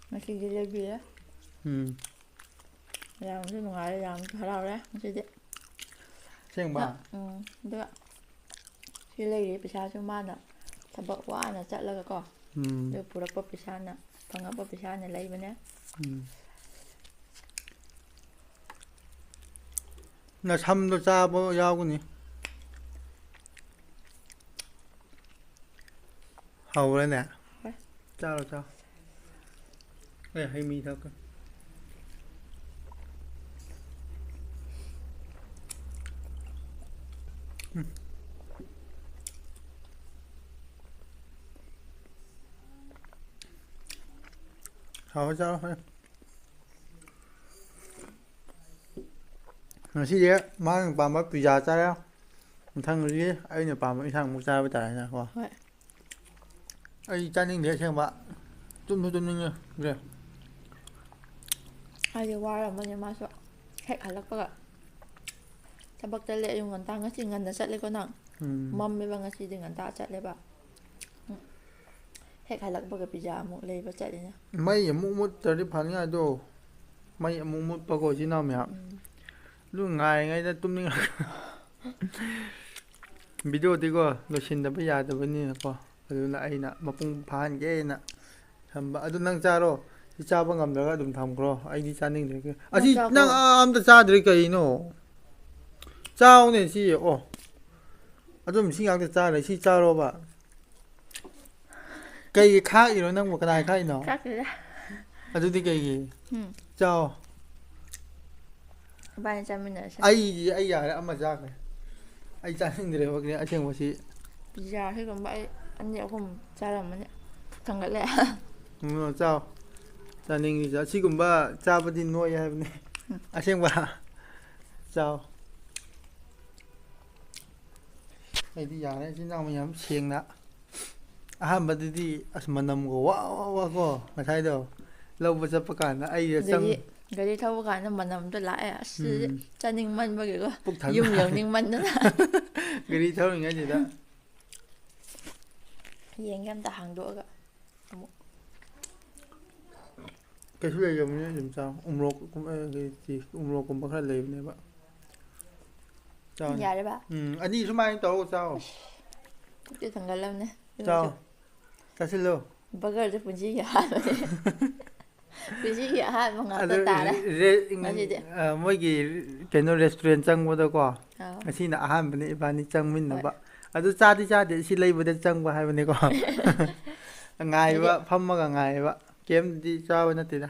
ꯉꯁꯤꯗꯤ ꯂꯩꯕꯤꯔꯦ꯫ ꯎꯝ꯫ ꯌꯥꯝꯁꯨ ꯅꯨꯡꯉꯥꯏꯔꯦ, ꯌꯥꯝꯁꯨ ꯍꯔꯥꯎꯔꯦ ꯉꯁꯤꯗꯤ꯫ ꯑꯁꯦꯡꯕ? ꯎꯝ, ꯑꯗꯨꯒ ꯁꯤ ꯂꯩꯔꯤ ꯄꯩꯁꯥꯁꯨ ꯃꯥꯅ ꯊꯕꯛ ꯋꯥꯅ ꯆꯠꯂꯒꯀꯣ꯫ ꯎꯝ꯫ ꯑꯗꯨ ꯄꯨꯔꯛꯄ ꯄꯩꯁꯥꯅ, ꯐꯪꯉꯛꯄ ꯄꯩꯁꯥꯅ ꯂꯩꯕꯅꯦ꯫ ꯎꯝ꯫ ꯅꯁꯝꯗꯣ ꯆꯥꯕ ꯌꯥꯎꯒꯅꯤ꯫ ꯍꯧꯔꯦꯅꯦ꯫ ꯍꯣꯏ꯫ ꯆꯥꯔꯣ, ꯆꯥꯔꯣ꯫ ꯑꯦ, ꯍꯩ ꯃꯍꯤ ꯊꯛꯀꯦ꯫ ꯎꯝ꯫ ꯆꯥꯔꯣ, ꯆꯥꯔꯣ, ꯍꯣꯏ꯫ ꯉꯁꯤꯗꯤ ꯃꯥꯅ ꯄꯥꯝꯕ ꯄꯤꯖꯥ ꯆꯥꯔꯦ꯫ ꯃꯊꯪꯗꯤ ꯑꯩꯅ ꯄꯥꯝꯕ ꯏꯟꯁꯥꯡꯃꯨꯛ ꯆꯥꯕ ꯇꯥꯔꯦꯅꯦꯀꯣ꯫ ꯍꯣꯏ꯫ ꯑꯩ ꯆꯥꯅꯤꯡꯗꯦ ꯑꯁꯦꯡꯕ꯫ ꯇꯨꯝꯁꯨ ꯇꯨꯝꯅꯤꯡꯉꯦ꯫ ꯍꯥꯏꯗꯤ ꯋꯥꯔꯝꯃꯅꯤ ꯃꯥꯁꯨ꯫ ꯍꯦꯛ ꯍꯜꯂꯛꯄꯒ ꯊꯕꯛ ꯆꯠꯂꯦ ꯑꯌꯨꯛ ꯉꯟꯇꯥ꯫ ꯉꯁꯤ ꯉꯟꯅ ꯆꯠꯂꯦꯀꯣ ꯅꯪ? ꯎꯝ꯫ ꯃꯝꯃꯦꯕ ꯉꯁꯤꯗꯤ, ꯉꯟꯇꯥ ꯆꯠꯂꯦꯕ꯫ ꯎꯝ꯫ ꯍꯦꯛ ꯍꯜꯂꯛꯄꯒ ꯄꯤꯖꯥ ꯑꯃꯨꯛ ꯂꯩꯕ ꯆꯠꯂꯤꯅꯦ꯫ ꯃꯩ ꯑꯃꯨꯛ ꯃꯨꯠꯇ꯭ꯔꯗꯤ ꯐꯅꯤ ꯍꯥꯏꯗꯣ꯫ ꯃꯩ ꯑꯃꯨꯛ ꯃꯨꯠꯄꯀꯣ, ꯏꯆꯤꯟ ꯏꯅꯥꯎ ꯃꯌꯥꯝ꯫ ꯎꯝ꯫ ꯑꯗꯨ ꯉꯥꯏꯔꯤꯉꯩꯗ ꯇꯨꯝꯅꯤꯡꯉꯛ-, ꯚꯤꯗꯤꯑꯣꯗꯤꯀꯣ ꯂꯣꯏꯁꯤꯟꯗꯕ ꯌꯥꯗꯕꯅꯤꯅꯀꯣ꯫ ꯑꯗꯨꯅ ꯑꯩꯅ ꯃꯄꯨꯡ ꯐꯥꯍꯟꯒꯦꯅ ꯊꯝꯕ꯫ ꯑꯗꯨ ꯅꯪ ꯆꯥꯔꯣ꯫ ꯁꯤ ꯆꯥꯕ ꯉꯝꯗ꯭ꯔꯒ ꯑꯗꯨꯝ ꯊꯝꯈ꯭ꯔꯣ꯫ ꯑꯩꯗꯤ ꯆꯥꯅꯤꯡꯗ꯭ꯔꯦ꯫ ꯅꯪ ꯑꯁꯤ ꯆꯥꯈ꯭ꯔꯣ꯫ ꯅꯪ ꯑꯥ ꯑꯝꯇ ꯆꯥꯗ꯭ꯔꯤ ꯀꯩꯅꯣ? ꯆꯥꯎꯅꯦ ꯁꯤ꯫ ꯑꯣ꯫ ꯑꯗꯨꯝ ꯁꯤ ꯉꯥꯛꯇ ꯆꯥꯔꯦ꯫ ꯁꯤ ꯆꯥꯔꯣꯕ꯫ ꯀꯩꯒꯤ ꯈꯥꯛꯏꯅꯣ ꯅꯪꯕꯨ? ꯀꯅꯥꯏ ꯈꯥꯛꯏꯅꯣ? ꯈꯥꯛꯇꯦꯗ꯫ ꯑꯗꯨꯗꯤ ꯀꯩꯒꯤ? ꯎꯝ꯫ ꯆꯥꯎ꯫ ꯏꯕꯥꯅꯤ ꯆꯥꯃꯤꯟꯅꯔꯁꯦ꯫ ꯑꯩ, ꯑꯩ ꯌꯥꯔꯦ, ꯑꯃ ꯆꯥꯈ꯭ꯔꯦ꯫ ꯑꯩ ꯆꯥꯅꯤꯡꯗ꯭ꯔꯦꯕ ꯑꯁꯦꯡꯕꯁꯤ꯫ ꯄꯤꯖꯥ ꯁꯤꯒꯨꯝꯕ ꯑꯩ ꯑꯅꯤ ꯑꯍꯨꯝ ꯆꯥꯔꯝꯃꯅꯤ꯫ ꯄꯨꯛ ꯊꯟꯒꯠꯂꯦ꯫ ꯎꯝ, ꯆꯥꯎ꯫ ꯆꯥꯅꯤꯡꯉꯤꯁꯦ꯫ ꯑꯁꯤꯒꯨꯝꯕ ꯆꯥꯕꯗꯤ ꯅꯣꯏ ꯍꯥꯏꯕꯅꯤ꯫ ꯎꯝ꯫ ꯑꯁꯦꯡꯕ꯫ ꯆꯥꯎ꯫ ꯑꯩꯗꯤ ꯌꯥꯔꯦ, ꯏꯆꯤꯟ ꯏꯅꯥꯎ ꯃꯌꯥꯝ ꯁꯦꯡꯅ꯫ ꯑꯍꯥꯟꯕꯗꯗꯤ ꯑꯁ ꯃꯅꯝꯒ ꯋꯥ ꯋꯥ ꯋꯥ ꯀꯣ, ꯉꯁꯥꯏꯗꯣ ꯂꯧꯕ ꯆꯠꯄ ꯀꯥꯟꯗ ꯑꯩꯗ ꯆꯪ- ꯑꯗꯒꯤ ꯒꯥꯔꯤ ꯊꯧꯕ ꯀꯥꯟꯗ ꯃꯅꯝꯗꯣ ꯂꯥꯛꯑꯦ꯫ ꯑꯁ, ꯎꯝ꯫ ꯆꯥꯅꯤꯡꯃꯟꯕꯒꯤꯀꯣ꯫ ꯄꯨꯛ ꯊꯟꯕ꯫ ꯌꯨꯝ ꯌꯧꯅꯤꯡꯃꯟꯗꯅ꯫ ꯒꯥꯔꯤ ꯊꯧꯔꯤꯉꯩꯁꯤꯗ꯫ ꯌꯦꯡꯒꯦ ꯑꯝꯇ ꯍꯥꯡꯗꯣꯛꯑꯒ ꯑꯃꯨꯛ꯫ ꯀꯩꯁꯨ ꯂꯩꯇꯕꯅꯤꯅ ꯑꯗꯨꯝ ꯆꯥꯎ꯫ ꯎꯃꯣꯔꯣꯛꯀꯨꯝꯕ, ꯎꯃꯣꯔꯣꯛꯀꯨꯝꯕ ꯈꯔ ꯂꯩꯕꯅꯦꯕ꯫ ꯆꯥꯎꯅꯦ꯫ ꯌꯥꯔꯦꯕ? ꯎꯝ, ꯑꯅꯤ ꯁꯨꯃꯥꯏꯅ ꯇꯧꯔꯒ ꯆꯥꯎ꯫ ꯄꯨꯛꯇꯤ ꯊꯟꯒꯠꯂꯕꯅꯦ꯫ ꯆꯥꯎ꯫ ꯆꯥꯁꯤꯜꯂꯨ꯫ ꯕꯔꯒꯔꯁꯦ ꯄꯨꯟꯁꯤꯒꯤ ꯑꯍꯥꯟꯕꯅꯦ꯫ ꯄꯨꯟꯁꯤꯒꯤ ꯑꯍꯥꯟꯕ ꯉꯥꯛꯇ ꯑꯗꯨ ꯇꯥꯔꯦ ꯔꯦ-, ꯉꯁꯤꯗꯤ꯫ ꯑ, ꯃꯣꯏꯒꯤ ꯀꯩꯅꯣ restaurant ꯆꯪꯕꯗꯀꯣ, ꯑꯥ꯫ ꯉꯁꯤꯅ ꯑꯍꯥꯟꯕꯅꯦ ꯏꯕꯥꯅꯤ ꯆꯪꯃꯤꯟꯅꯕ꯫ ꯍꯣꯏ꯫ ꯑꯗꯨ ꯆꯥꯗꯤ ꯆꯥꯗꯦ, ꯁꯤ ꯂꯩꯕꯗ ꯆꯪꯕ ꯍꯥꯏꯕꯅꯤꯀꯣ꯫ ꯉꯥꯏꯕ, ꯑꯗꯨꯗꯤ ꯐꯝꯃꯒ ꯉꯥꯏꯕ꯫ ꯀꯩꯝꯇꯗꯤ ꯆꯥꯕ ꯅꯠꯇꯦꯗ꯫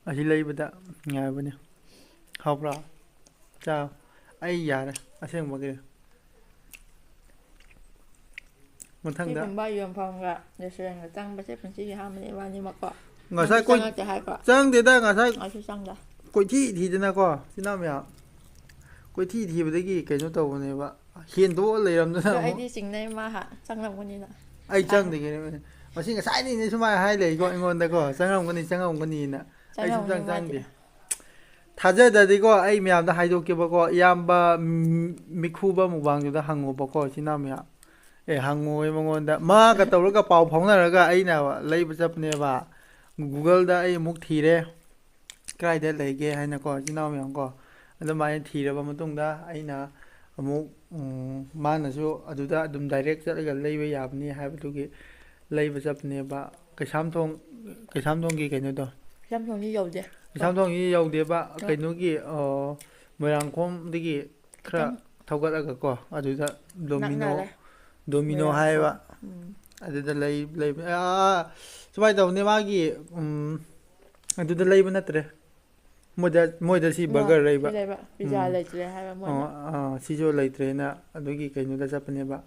ꯑꯁꯤ ꯂꯩꯕꯗ ꯉꯥꯏꯕꯅꯤ꯫ ꯍꯥꯎꯕ꯭ꯔꯥ? ꯆꯥꯎ꯫ ꯑꯩ ꯌꯥꯔꯦ, ꯑꯁꯦꯡꯕꯒꯤ꯫ ꯃꯊꯪꯗ ꯁꯤꯒꯨꯝꯕ ꯌꯣꯟꯐꯝꯒ restaurantꯒ ꯆꯪꯕꯁꯦ ꯄꯨꯟꯁꯤꯒꯤ ꯑꯍꯥꯟꯕꯅꯤ ꯏꯕꯥꯅꯤꯃꯛꯀꯣ꯫ ꯉꯁꯥꯏ ꯅꯪꯁꯨ ꯀꯣꯏ ꯆꯪꯉꯛꯇꯦ ꯍꯥꯏꯀꯣ? ꯆꯪꯗꯦꯗ, ꯉꯁꯥꯏ ꯑꯩꯁꯨ ꯆꯪꯗ꯫ ꯀꯣꯏꯊꯤ ꯊꯤꯗꯅꯀꯣ, ꯏꯆꯤꯟ ꯏꯅꯥꯎ ꯃꯌꯥꯝ ꯀꯣꯏꯊꯤ ꯊꯤꯕꯗꯒꯤ ꯀꯩꯅꯣ ꯇꯧꯕꯅꯦꯕ, ꯍꯦꯟꯗꯣꯛꯑ ꯂꯩꯔꯝꯗꯅ ꯑꯗꯣ ꯑꯃꯨꯛ꯫ ꯑꯩꯗꯤ ꯆꯤꯡꯅꯩ, ꯃꯥ ꯍꯥ- ꯆꯪꯂꯝꯒꯅꯤꯅ꯫ ꯑꯩ ꯈꯪꯉꯦ꯫ ꯆꯪꯗ꯭ꯔꯤꯉꯩꯗ ꯃꯁꯤ ꯉꯁꯥꯏꯗꯩꯅꯦ ꯁꯨꯃꯥꯏꯅ ꯍꯥꯏ ꯂꯩꯀꯣ ꯑꯩꯉꯣꯟꯗꯀꯣ, "ꯆꯪꯉꯝꯒꯅꯤ, ꯆꯪꯉꯝꯒꯅꯤꯅ"꯫ ꯑꯩ ꯁꯨꯡꯆꯪ ꯆꯪꯉꯝꯒꯅꯤ ꯃꯥꯗꯤ꯫ ꯆꯪꯗꯦ꯫ ꯊꯥꯖꯗ꯭ꯔꯗꯤꯀꯣ, ꯑꯩ ꯃꯌꯥꯝꯗ ꯍꯥꯏꯗꯣꯛꯀꯦꯕꯀꯣ, ꯏꯌꯥꯝꯕ, ꯎꯝ, ꯃꯤꯈꯨꯕ ꯃꯨꯛꯕꯥꯡꯗꯨꯗ ꯍꯪꯉꯣꯕꯀꯣ, ꯏꯆꯤꯟ ꯏꯅꯥꯎ ꯃꯌꯥꯝ꯫ ꯑꯦ, ꯍꯪꯉꯣꯏ ꯃꯉꯣꯟꯗ꯫ ꯃꯥꯒ ꯇꯧꯔꯒ ꯄꯥꯎ ꯐꯥꯎꯅꯔꯒ ꯑꯩꯅ ꯂꯩꯕ ꯆꯠꯄꯅꯦꯕ꯫ Google-ꯗ ꯑꯩ ꯑꯃꯨꯛ ꯊꯤꯔꯦ, ꯀꯗꯥꯏꯗ ꯂꯩꯒꯦ ꯍꯥꯏꯅꯀꯣ, ꯏꯆꯤꯟ ꯏꯅꯥꯎ ꯃꯌꯥꯝ ꯀꯣ꯫ ꯑꯗꯨꯃꯥꯏꯅ ꯊꯤꯔꯕ ꯃꯇꯨꯡꯗ ꯑꯩꯅ ꯑꯃꯨꯛ, ꯎꯝ, ꯃꯥꯅꯁꯨ ꯑꯗꯨꯗ ꯑꯗꯨꯝ direct ꯆꯠꯂꯒ ꯂꯩꯕ ꯌꯥꯕꯅꯤ ꯍꯥꯏꯕꯗꯨꯒꯤ ꯂꯩꯕ ꯆꯠꯄꯅꯦꯕ꯫ ꯀꯩꯁꯥꯝꯊꯣꯡ, ꯀꯩꯁꯥꯝꯊꯣꯡꯒꯤ ꯀꯩꯅꯣꯗꯣ꯫ ꯀꯩꯁꯥꯝꯊꯣꯡꯗꯤ ꯌꯧꯗꯦ꯫ ꯀꯩꯁꯥꯝꯊꯣꯡꯒꯤ ꯌꯧꯗꯦꯕ, ꯑ꯫ ꯀꯩꯅꯣꯒꯤ, ꯑ, ꯃꯣꯏꯔꯥꯡꯈꯣꯝꯗꯒꯤ ꯈꯔ ꯈꯤꯇꯪ ꯊꯧꯒꯠꯂꯒꯀꯣ, ꯑꯗꯨꯗ ꯗꯣꯃꯤꯅꯣ, ꯅꯛꯅꯔꯦ꯫ ꯗꯣꯃꯤꯅꯣ ꯃꯣꯏꯔꯥꯡꯈꯣꯝ꯫ ꯍꯥꯏꯕ꯫ ꯎꯝ꯫ ꯑꯗꯨꯗ ꯂꯩ-, ꯂꯩꯕ-, ꯑꯥ, ꯁꯨꯃꯥꯏꯅ ꯇꯧꯕꯅꯦ, ꯃꯥꯒꯤ, ꯎꯝ, ꯑꯗꯨꯗ ꯂꯩꯕ ꯅꯠꯇ꯭ꯔꯦ꯫ ꯃꯣꯏꯗ, ꯃꯣꯏꯗ ꯁꯤ ꯃꯥ burger ꯁꯤ ꯂꯩꯕ꯫ ꯂꯩꯕ, pizza ꯎꯝ꯫ ꯂꯩꯇ꯭ꯔꯦ ꯍꯥꯏꯕ ꯃꯣꯏꯅ꯫ ꯑꯣ, ꯑꯥ, ꯁꯤꯁꯨ ꯂꯩꯇ꯭ꯔꯦꯅ ꯑꯗꯨꯒꯤ ꯀꯩꯅꯣꯗ ꯆꯠꯄꯅꯦꯕ꯫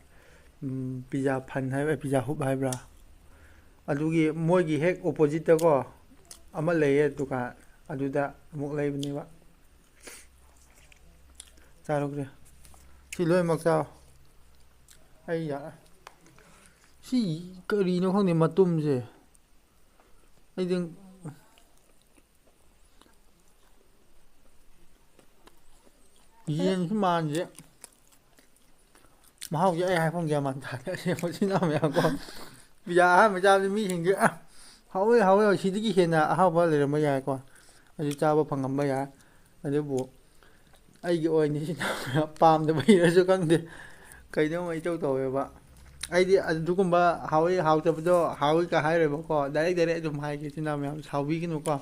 ꯎꯝ, Pizza Fun ꯍꯥꯏꯕ, Pizza Hub ꯍꯥꯏꯕ꯭ꯔꯥ? ꯑꯗꯨꯒꯤ ꯃꯣꯏꯒꯤ ꯍꯦꯛ opposite-ꯇꯀꯣ ꯑꯃ ꯂꯩꯌꯦ ꯗꯨꯀꯥꯟ, ꯑꯗꯨꯗ ꯑꯃꯨꯛ ꯂꯩꯕꯅꯦꯕ꯫ ꯆꯥꯔꯨꯈ꯭ꯔꯦ꯫ ꯁꯤ ꯂꯣꯏꯅꯃꯛ ꯆꯥꯎ꯫ ꯑꯩ ꯌꯥ-, ꯁꯤ ꯀꯔꯤꯅꯣ ꯈꯪꯗꯦ ꯃꯇꯨꯝꯁꯦ꯫ ꯑꯩꯗꯤ ꯌꯦꯟꯁꯨ ꯃꯥꯟꯁꯦ꯫ ꯃꯍꯥꯎꯁꯦ ꯑꯩ ꯍꯥꯏꯐꯝ ꯒ꯭ꯌꯥꯟ ꯃꯥꯟ ꯇꯥꯗꯦ꯫ ꯑꯁꯦꯡꯕ ꯏꯆꯤꯟ ꯏꯅꯥꯎ ꯃꯌꯥꯝꯀꯣ꯫ Pizza ꯑꯍꯥꯟꯕ ꯆꯥꯕꯗ ꯃꯤꯁꯤꯡꯁꯦ, "ꯑ, ꯍꯥꯎꯋꯦ, ꯍꯥꯎꯋꯦ, ꯁꯤꯗꯒꯤ ꯍꯦꯟꯅ ꯑꯍꯥꯎꯕ ꯂꯩꯔꯝꯕ ꯌꯥꯏꯀꯣ꯫ ꯑꯗꯨ ꯆꯥꯕ ꯐꯪꯉꯝꯕ ꯌꯥꯏ꯫ ꯑꯗꯨꯕꯨ ꯑꯩꯒꯤ ꯑꯣꯏꯅ ꯏꯆꯤꯟ ꯏꯅꯥꯎ ꯃꯌꯥꯝ ꯄꯥꯝꯗꯕꯩꯔꯁꯨ ꯈꯪꯗꯦ, ꯀꯩꯅꯣꯝꯃ ꯏꯇꯧ ꯇꯧꯋꯦꯕ꯫ ꯑꯩꯗꯤ ꯑꯗꯨꯒꯨꯝꯕ ꯍꯥꯎꯋꯤ ꯍꯥꯎꯇꯕꯗꯣ ꯍꯥꯎꯋꯤꯒ ꯍꯥꯏꯔꯣꯏꯕꯀꯣ, direct direct ꯑꯗꯨꯝ ꯍꯥꯏꯒꯦ ꯏꯆꯤꯟ ꯏꯅꯥꯎ ꯃꯌꯥꯝ, ꯁꯥꯎꯕꯤꯒꯅꯨꯀꯣ꯫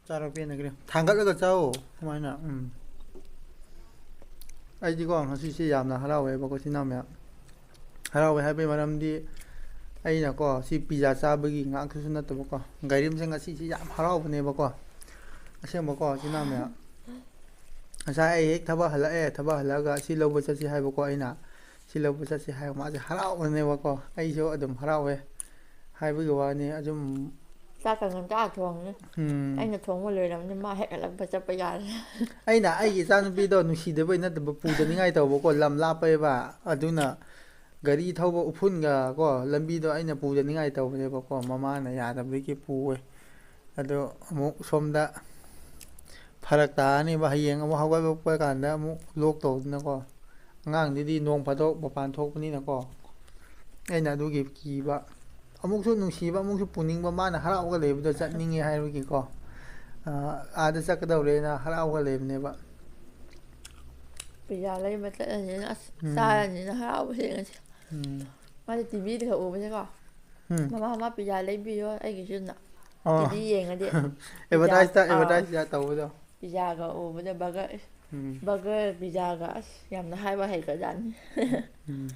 ꯆꯥꯔꯣ, ꯄꯦꯟꯅꯈ꯭ꯔꯦ꯫ ꯊꯥꯡꯒꯠꯂꯒ ꯆꯥꯎ, ꯁꯨꯃꯥꯏꯅ꯫ ꯎꯝ꯫ ꯑꯩꯗꯤꯀꯣ, ꯉꯁꯤꯁꯦ ꯌꯥꯝꯅ ꯍꯔꯥꯎꯋꯦꯕꯀꯣ, ꯏꯆꯤꯟ ꯏꯅꯥꯎ ꯃꯌꯥꯝ꯫ ꯍꯔꯥꯎꯋꯦ ꯍꯥꯏꯕꯒꯤ ꯃꯔꯝꯗꯤ, ꯑꯩꯅꯀꯣ, ꯁꯤ pizza ꯆꯥꯕꯒꯤ ꯉꯥꯛꯇꯁꯨ ꯅꯠꯇꯕꯀꯣ, ꯒꯥꯏꯔꯤꯝꯁꯦ ꯉꯁꯤꯁꯦ ꯌꯥꯝ ꯍꯔꯥꯎꯕꯅꯦꯕꯀꯣ꯫ ꯑꯁꯦꯡꯕꯀꯣ, ꯏꯆꯤꯟ ꯏꯅꯥꯎ ꯃꯌꯥꯝ꯫ ꯉꯁꯥꯏ ꯑꯩ ꯍꯦꯛ ꯊꯕꯛ ꯍꯜꯂꯛꯑꯦ, ꯊꯕꯛ ꯍꯜꯂꯛꯑꯒ ꯁꯤ ꯂꯧꯕ ꯆꯠꯁꯤ ꯍꯥꯏꯕꯀꯣ ꯑꯩꯅ꯫ ꯁꯤ ꯂꯧꯕ ꯆꯠꯁꯤ ꯍꯥꯏꯕ ꯃꯥꯁꯦ ꯍꯔꯥꯎꯕꯅꯦꯕꯀꯣ꯫ ꯑꯩꯁꯨ ꯑꯗꯨꯝ ꯍꯔꯥꯎꯋꯦ꯫ ꯍꯥꯏꯕꯒꯤ ꯋꯥꯅꯤ ꯑꯗꯨꯝ꯫ ꯆꯥꯛꯀ ꯉꯟꯇꯥ ꯊꯣꯡꯉꯦ꯫ ꯎꯝ꯫ ꯑꯩꯅ ꯊꯣꯡꯕ ꯂꯣꯏꯔꯕꯅꯤ, ꯃꯥ ꯍꯦꯛ ꯍꯜꯂꯛꯄ ꯆꯠꯄ ꯌꯥꯔꯦ꯫ ꯑꯩꯅ ꯑꯩꯒꯤ ꯏꯆꯥꯅꯨꯄꯤꯗꯣ ꯅꯨꯡꯁꯤꯗꯕꯩ ꯅꯠꯇꯕ, ꯄꯨꯗꯅꯤꯡꯉꯥꯏ ꯇꯧꯕꯀꯣ, ꯂꯝ ꯂꯥꯞꯄꯦꯕ꯫ ꯑꯗꯨꯅ ꯒꯥꯔꯤ ꯊꯧꯕ ꯎꯐꯨꯟꯒ ꯀꯣ, ꯂꯝꯕꯤꯗꯣ ꯑꯩꯅ ꯄꯨꯗꯅꯤꯡꯉꯥꯏ ꯇꯧꯕꯅꯦꯕꯀꯣ, ꯃꯃꯥꯅ ꯌꯥꯗꯕꯗꯒꯤ ꯄꯨꯋꯦ꯫ ꯑꯗꯣ ꯑꯃꯨꯛ ꯁꯣꯝꯗ ꯐꯔꯛ ꯇꯥꯔꯅꯦꯕ, ꯍꯌꯦꯡ ꯑꯃꯨꯛ ꯍꯧꯒꯠꯂꯛꯄ ꯀꯥꯟꯗ ꯑꯃꯨꯛ ꯂꯣꯛ ꯇꯧꯗꯅꯀꯣ꯫ ꯑꯉꯥꯡꯗꯨꯗꯤ ꯅꯣꯡ ꯐꯥꯗꯣꯛ ꯃꯄꯥꯟ ꯊꯣꯛꯄꯅꯤꯅꯀꯣ, ꯑꯩꯅ ꯑꯗꯨꯒꯤ ꯀꯤꯕ꯫ ꯑꯃꯨꯛꯁꯨ ꯅꯨꯡꯁꯤꯕ, ꯑꯃꯨꯛꯁꯨ ꯄꯨꯅꯤꯡꯕ, ꯃꯥꯅ ꯍꯔꯥꯎꯒ ꯂꯩꯕꯗꯣ, ꯆꯠꯅꯤꯡꯉꯦ ꯍꯥꯏꯕꯒꯤꯀꯣ꯫ ꯑꯥ, ꯑꯥꯗ ꯆꯠꯀꯗꯧꯔꯦꯅ ꯍꯔꯥꯎꯒ ꯂꯩꯕꯅꯦꯕ꯫ ꯄꯤꯖꯥ ꯂꯩꯕ ꯆꯠꯂꯅꯤꯅ ꯑꯁ ꯎꯝ꯫ ꯆꯥꯔꯅꯤꯅ ꯍꯔꯥꯎꯕ ꯍꯦꯟꯒꯅꯤ꯫ ꯎꯝ꯫ ꯃꯥꯗꯤ ꯇꯤꯚꯤꯗꯒ ꯎꯕꯁꯦꯀꯣ, ꯎꯝ꯫ "ꯃꯃꯥ, ꯃꯃꯥ, ꯄꯤꯖꯥ ꯂꯩꯕꯤꯌꯣ ꯑꯩꯒꯤꯁꯨꯅ"꯫ ꯑꯣ꯫ ꯇꯤꯚꯤ ꯌꯦꯡꯉꯗꯤ ꯑꯦꯗꯚꯔꯇꯥꯏꯁꯇ ꯑꯥ꯫ ꯑꯦꯗꯚꯔꯇꯥꯏꯁꯇ ꯇꯧꯕꯗꯣ꯫ ꯄꯤꯖꯥꯒ ꯎꯕꯗ ꯕꯔꯒꯔ, ꯎꯝ꯫ ꯕꯔꯒꯔ ꯄꯤꯖꯥꯒ ꯑꯁ ꯌꯥꯝꯅ ꯍꯥꯏꯕ ꯍꯩꯈ꯭ꯔꯖꯥꯠꯅꯤ꯫ ꯎꯝ꯫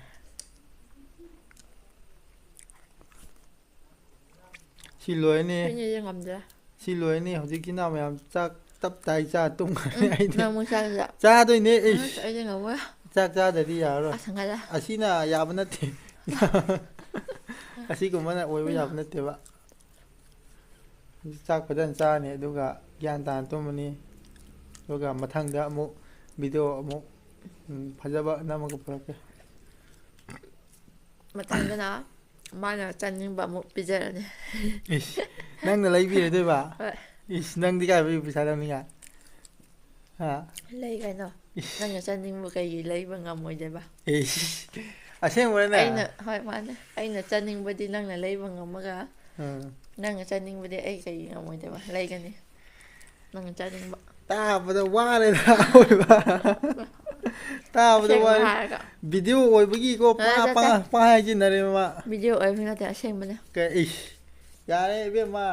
ꯁꯤ ꯂꯣꯏꯔꯅꯤ꯫ ꯑꯩꯈꯣꯏꯅꯤꯗꯤ ꯉꯝꯗ꯭ꯔꯦ꯫ ꯁꯤ ꯂꯣꯏꯔꯅꯤ꯫ ꯍꯧꯖꯤꯛꯀꯤꯅ ꯃꯌꯥꯝ ꯆꯥꯛ ꯇꯞ ꯇꯥꯏ ꯆꯥ ꯇꯨꯝꯈ꯭ꯔꯅꯤ꯫ ꯎꯝ, ꯑꯩꯗꯤ ꯅꯪ ꯑꯃꯨꯛ ꯆꯥꯒꯗ꯭ꯔꯥ? ꯆꯥꯗꯣꯏꯅꯦ꯫ ꯏꯁ꯫ ꯑꯁ, ꯑꯩꯗꯤ ꯉꯝꯃꯣꯏ꯫ ꯆꯥꯛ ꯆꯥꯗꯗꯤ ꯌꯥꯔꯔꯣꯏ꯫ ꯑꯁ, ꯉꯥꯏꯗ꯫ ꯑꯁꯤꯅ ꯌꯥꯕ ꯅꯠꯇꯦ꯫ ꯑꯁꯤꯒꯨꯝꯕꯅ ꯑꯣꯏꯕ ꯌꯥꯕ ꯅꯠꯇꯦꯕ꯫ ꯆꯥꯛ ꯐꯖꯅ ꯆꯥꯔꯅꯤ, ꯑꯗꯨꯒ ꯒ꯭ꯌꯥꯟ ꯇꯥꯅ ꯇꯨꯝꯃꯅꯤ꯫ ꯑꯗꯨꯒ ꯃꯊꯪꯗ ꯑꯃꯨꯛ ꯚꯤꯗꯤꯑꯣ ꯑꯃꯨꯛ, ꯎꯝ, ꯐꯖꯕ ꯅꯝꯃꯒ ꯄꯨꯔꯛꯀꯦ꯫ ꯃꯊꯪꯗꯅ ꯃꯥꯅ ꯆꯥꯅꯤꯡꯕ ꯑꯃꯨꯛ ꯄꯤꯖꯔꯅꯤ꯫ ꯏꯁ, ꯅꯪꯅ ꯂꯩꯕꯤꯔꯗꯣꯏꯕ? ꯍꯣꯏ꯫ ꯏꯁ, ꯅꯪꯗꯤ ꯀꯥꯏ ꯄꯩꯁꯥ ꯂꯧꯅꯤꯡꯉꯥꯏ? ꯍꯥ? ꯂꯩ ꯀꯩꯅꯣ꯫ ꯏꯁ꯫ ꯅꯪꯅ ꯆꯥꯅꯤꯡꯕ ꯀꯩꯒꯤ ꯂꯩꯕ ꯉꯝꯃꯣꯏꯗꯣꯏꯕ? ꯏꯁ꯫ ꯑꯁꯦꯡꯕꯔꯅꯦ? ꯑꯩꯅ, ꯍꯣꯏ, ꯃꯥꯅꯦ꯫ ꯑꯩꯅ ꯆꯥꯅꯤꯡꯕꯗꯤ ꯅꯪꯅ ꯂꯩꯕ ꯉꯝꯃꯒ, ꯎꯝ꯫ ꯅꯪꯅ ꯆꯥꯅꯤꯡꯕꯗꯤ ꯑꯩ ꯀꯩꯒꯤ ꯉꯝꯃꯣꯏꯗꯣꯏꯕ? ꯂꯩꯒꯅꯤ꯫ ꯅꯪꯅ ꯆꯥꯅꯤꯡꯕ꯫ ꯇꯥꯕꯗ ꯋꯥꯔꯦꯗ ꯑꯑꯣꯏꯕ꯫ ꯇꯥꯕꯗ ꯑꯁꯦꯡꯕ ꯋꯥꯔꯦ꯫ ꯍꯥꯏꯔꯒ꯫ ꯚꯤꯗꯤꯑꯣ ꯑꯣꯏꯕꯒꯤ ꯀꯣ, ꯅꯠꯇꯦ, ꯄꯥ-, ꯅꯠꯇꯦ꯫ ꯄꯥ-, ꯄꯥ ꯍꯥꯏꯁꯤꯟꯅꯔꯦ ꯃꯥ꯫ ꯚꯤꯗꯤꯑꯣ ꯑꯣꯏꯕ ꯅꯠꯇꯦ, ꯑꯁꯦꯡꯕꯅꯦ꯫ ꯀꯩ, ꯏꯁ꯫ ꯌꯥꯔꯦ ꯏꯕꯦꯝꯃ꯫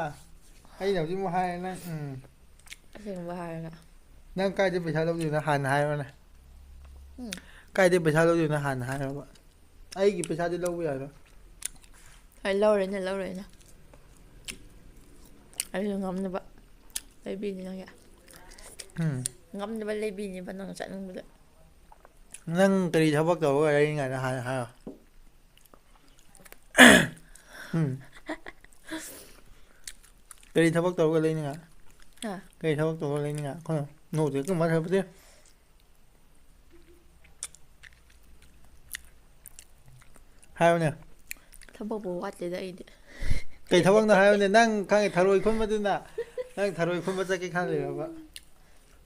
ꯑꯩꯅ ꯍꯧꯖꯤꯛꯃꯨꯛ ꯍꯥꯏꯔꯦ ꯅꯪ, ꯎꯝ꯫ ꯑꯁꯦꯡꯕ ꯍꯥꯏꯔꯒ꯫ ꯅꯪ ꯀꯥꯏꯗꯩ ꯄꯩꯁꯥ ꯂꯧꯗꯣꯏꯅꯣ ꯍꯥꯟꯅ ꯍꯥꯏꯔꯣꯅꯦ꯫ ꯎꯝ꯫ ꯀꯥꯏꯗꯩ ꯄꯩꯁꯥ ꯂꯧꯗꯣꯏꯅꯣ ꯍꯥꯟꯅ ꯍꯥꯏꯔꯣꯕ꯫ ꯑꯩꯒꯤ ꯄꯩꯁꯥꯗꯤ ꯂꯧꯕ ꯌꯥꯔꯣꯏ꯫ ꯍꯣꯏ, ꯂꯧꯔꯣꯏꯅꯦ, ꯂꯧꯔꯣꯏꯅꯦ꯫ ꯑꯩꯁꯨ ꯉꯝꯅꯕ ꯂꯩꯕꯤꯅꯤ ꯅꯪꯒꯤ꯫ ꯎꯝ꯫ ꯉꯝꯅꯕ ꯂꯩꯕꯤꯅꯦꯕ ꯅꯪ ꯆꯠꯅꯤꯡꯕꯗꯣ꯫ ꯅꯪ ꯀꯔꯤ ꯊꯕꯛ ꯇꯧꯔꯒ ꯂꯩꯔꯤꯉꯩꯗ ꯍꯥꯟꯅ ꯍꯥꯏꯔꯣ꯫ ꯎꯝ꯫ ꯀꯔꯤ ꯊꯕꯛ ꯇꯧꯔꯒ ꯂꯩꯅꯤꯡꯉꯥꯏ? ꯍꯥ? ꯀꯔꯤ ꯊꯕꯛ ꯇꯧꯔꯒ ꯂꯩꯅꯤꯡꯉꯥꯏ? ꯑꯩꯈꯣꯏꯅ ꯅꯣꯛꯇꯦ, ꯀꯃꯥꯏꯅ ꯍꯥꯏꯕꯗꯤ? ꯍꯥꯏꯌꯨꯅꯦ꯫ ꯊꯕꯛꯄꯨ ꯋꯥꯠꯇꯦꯗ ꯑꯩꯗꯤ꯫ ꯀꯩ ꯊꯕꯛꯅꯣ ꯍꯥꯏꯌꯨꯅꯦ? ꯅꯪ ꯈꯪꯉꯦ, ꯊꯔꯣꯏ ꯈꯨꯟꯕꯗꯨꯅ, ꯅꯪ ꯊꯔꯣꯏ ꯈꯨꯟꯕ ꯆꯠꯀꯦ ꯈꯜꯂꯤꯔꯕ?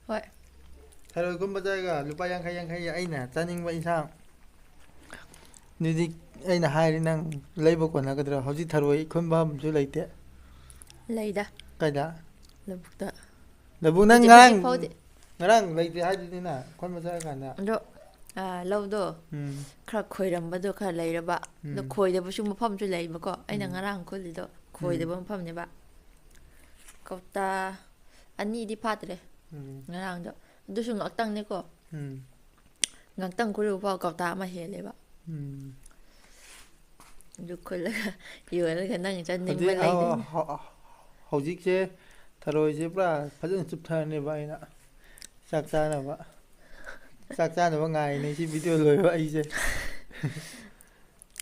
ꯍꯣꯏ꯫ ꯊꯔꯣꯏ ꯈꯨꯟꯕ ꯆꯠꯂꯒ ꯂꯨꯄꯥ ꯌꯥꯡꯈꯩ, ꯌꯥꯡꯈꯩ ꯑꯩꯅ ꯆꯥꯅꯤꯡꯕ ꯏꯟꯁꯥꯡ꯫ ꯑꯗꯨꯗꯤ ꯑꯩꯅ ꯍꯥꯏꯔꯤ, ꯅꯪ ꯂꯩꯕ ꯀꯣꯟꯅꯒꯗ꯭ꯔꯣ? ꯍꯧꯖꯤꯛ ꯊꯔꯣꯏ ꯈꯨꯟꯕ ꯑꯃꯁꯨ ꯂꯩꯇꯦ꯫ ꯂꯩꯗ꯫ ꯀꯥꯏꯗ? ꯂꯧꯕꯨꯛꯇ꯫ ꯂꯧꯕꯨꯛ ꯅꯪ ꯍꯧꯖꯤꯛ, ꯉꯔꯥꯡ, ꯍꯧꯖꯤꯛ ꯐꯥꯎꯗꯤ꯫ ꯉꯔꯥꯡ ꯂꯩꯇꯦ ꯍꯥꯏꯗꯨꯗꯤ ꯅꯪ ꯈꯨꯟꯕ ꯆꯠꯂꯀꯥꯟꯗ꯫ ꯑꯗꯣ, ꯑꯥ, ꯂꯧꯗꯣ ꯎꯝ꯫ ꯈꯔ ꯈꯣꯏꯔꯝꯕꯗꯣ ꯈꯔ ꯂꯩꯔꯕ꯫ ꯑꯗꯣ ꯎꯝ꯫ ꯈꯣꯏꯗꯕꯁꯨ ꯃꯐꯝꯁꯨ ꯂꯩꯕꯀꯣ꯫ ꯑꯩꯅ ꯎꯝ꯫ ꯉꯔꯥꯡ ꯈꯨꯜꯂꯤꯗꯣ ꯎꯝ꯫ ꯈꯣꯏꯗꯕ ꯃꯐꯝꯅꯦꯕ꯫ ꯀꯧꯇꯥ ꯑꯅꯤꯗꯤ ꯐꯥꯠꯇ꯭ꯔꯦ ꯎꯝ꯫ ꯉꯔꯥꯡꯗꯣ꯫ ꯑꯗꯨꯁꯨ ꯉꯥꯛꯇꯪꯅꯤꯀꯣ꯫ ꯎꯝ꯫ ꯉꯥꯛꯇꯪ ꯈꯨꯜꯂꯨꯕ ꯐꯥꯎ ꯀꯧꯇꯥ ꯑꯃ ꯍꯦꯜꯂꯦꯕ꯫ ꯎꯝ꯫ ꯑꯗꯨ ꯈꯨꯜꯂꯒ ꯌꯣꯜꯂꯒ ꯅꯪ ꯆꯥꯅꯤꯡꯕ ꯍꯧꯖꯤꯛ, ꯂꯩꯗꯣꯏꯅꯦ꯫ ꯍꯧ-, ꯍꯧ-, ꯍꯧꯖꯤꯛꯁꯦ ꯊꯔꯣꯏꯁꯦ ꯄꯨꯔꯥ ꯐꯖꯅ ꯆꯨꯞꯊꯔꯅꯦꯕ ꯑꯩꯅ꯫ ꯆꯥꯛ ꯆꯥꯅꯕ꯫ ꯆꯥꯛ ꯆꯥꯅꯕ ꯉꯥꯏꯔꯤꯅꯦ ꯁꯤ video ꯂꯣꯏꯕ ꯑꯩꯁꯦ꯫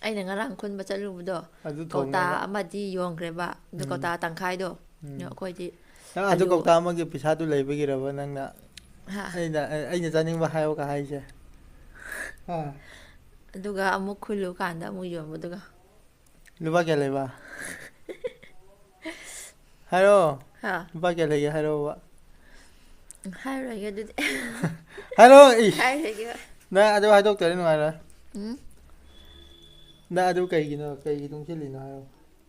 ꯑꯩꯅ ꯉꯔꯥꯡ ꯈꯨꯟꯕ ꯆꯠꯂꯨꯕꯗꯣ, ꯑꯗꯨ ꯀꯧꯇꯥ ꯊꯣꯡꯅꯕ꯫ ꯑꯃꯗꯤ ꯌꯣꯟꯈ꯭ꯔꯦꯕ꯫ ꯑꯗꯨ ꯎꯝ꯫ ꯀꯧꯇꯥ ꯇꯪꯈꯥꯏꯗꯣ, ꯎꯝ꯫ ꯑꯩꯈꯣꯏꯗꯤ ꯅꯪ ꯑꯗꯨ ꯑꯂꯨ ꯀꯧꯇꯥ ꯑꯃꯒꯤ ꯄꯩꯁꯥꯗꯨ ꯂꯩꯕꯒꯤꯔꯕ ꯅꯪꯅ ꯍꯥ? ꯑꯩꯅ, ꯑꯩꯅ ꯆꯥꯅꯤꯡꯕ ꯍꯥꯏꯌꯣꯒ ꯍꯥꯏꯁꯦ? ꯍꯥ? ꯑꯗꯨꯒ ꯑꯃꯨꯛ ꯈꯨꯜꯂꯨꯀꯥꯟꯗ ꯑꯃꯨꯛ ꯌꯣꯟꯕꯗꯨꯒ꯫ ꯂꯨꯄꯥ ꯀꯌꯥ ꯂꯩꯕ? ꯍꯥꯏꯔꯣ꯫ ꯍꯥ? ꯂꯨꯄꯥ ꯀꯌꯥ ꯂꯩꯒꯦ ꯍꯥꯏꯔꯣꯕ꯫ ꯍꯥꯏꯔꯣꯏꯒꯦ ꯑꯗꯨꯗꯤ꯫ ꯍꯥꯏꯔꯣ, ꯏ꯫ ꯍꯥꯏꯔꯣꯏꯒꯦ꯫ ꯅꯪ ꯑꯗꯨ ꯍꯥꯏꯗꯣꯛꯇ꯭ꯔꯗꯤ ꯅꯨꯡꯉꯥꯏꯔꯣꯏ꯫ ꯎꯝ꯫ ꯅꯪ ꯑꯗꯨ ꯀꯩꯒꯤꯅꯣ? ꯀꯩꯒꯤ ꯇꯨꯡꯁꯤꯜꯂꯤꯅꯣ ꯍꯥꯏꯔꯣ꯫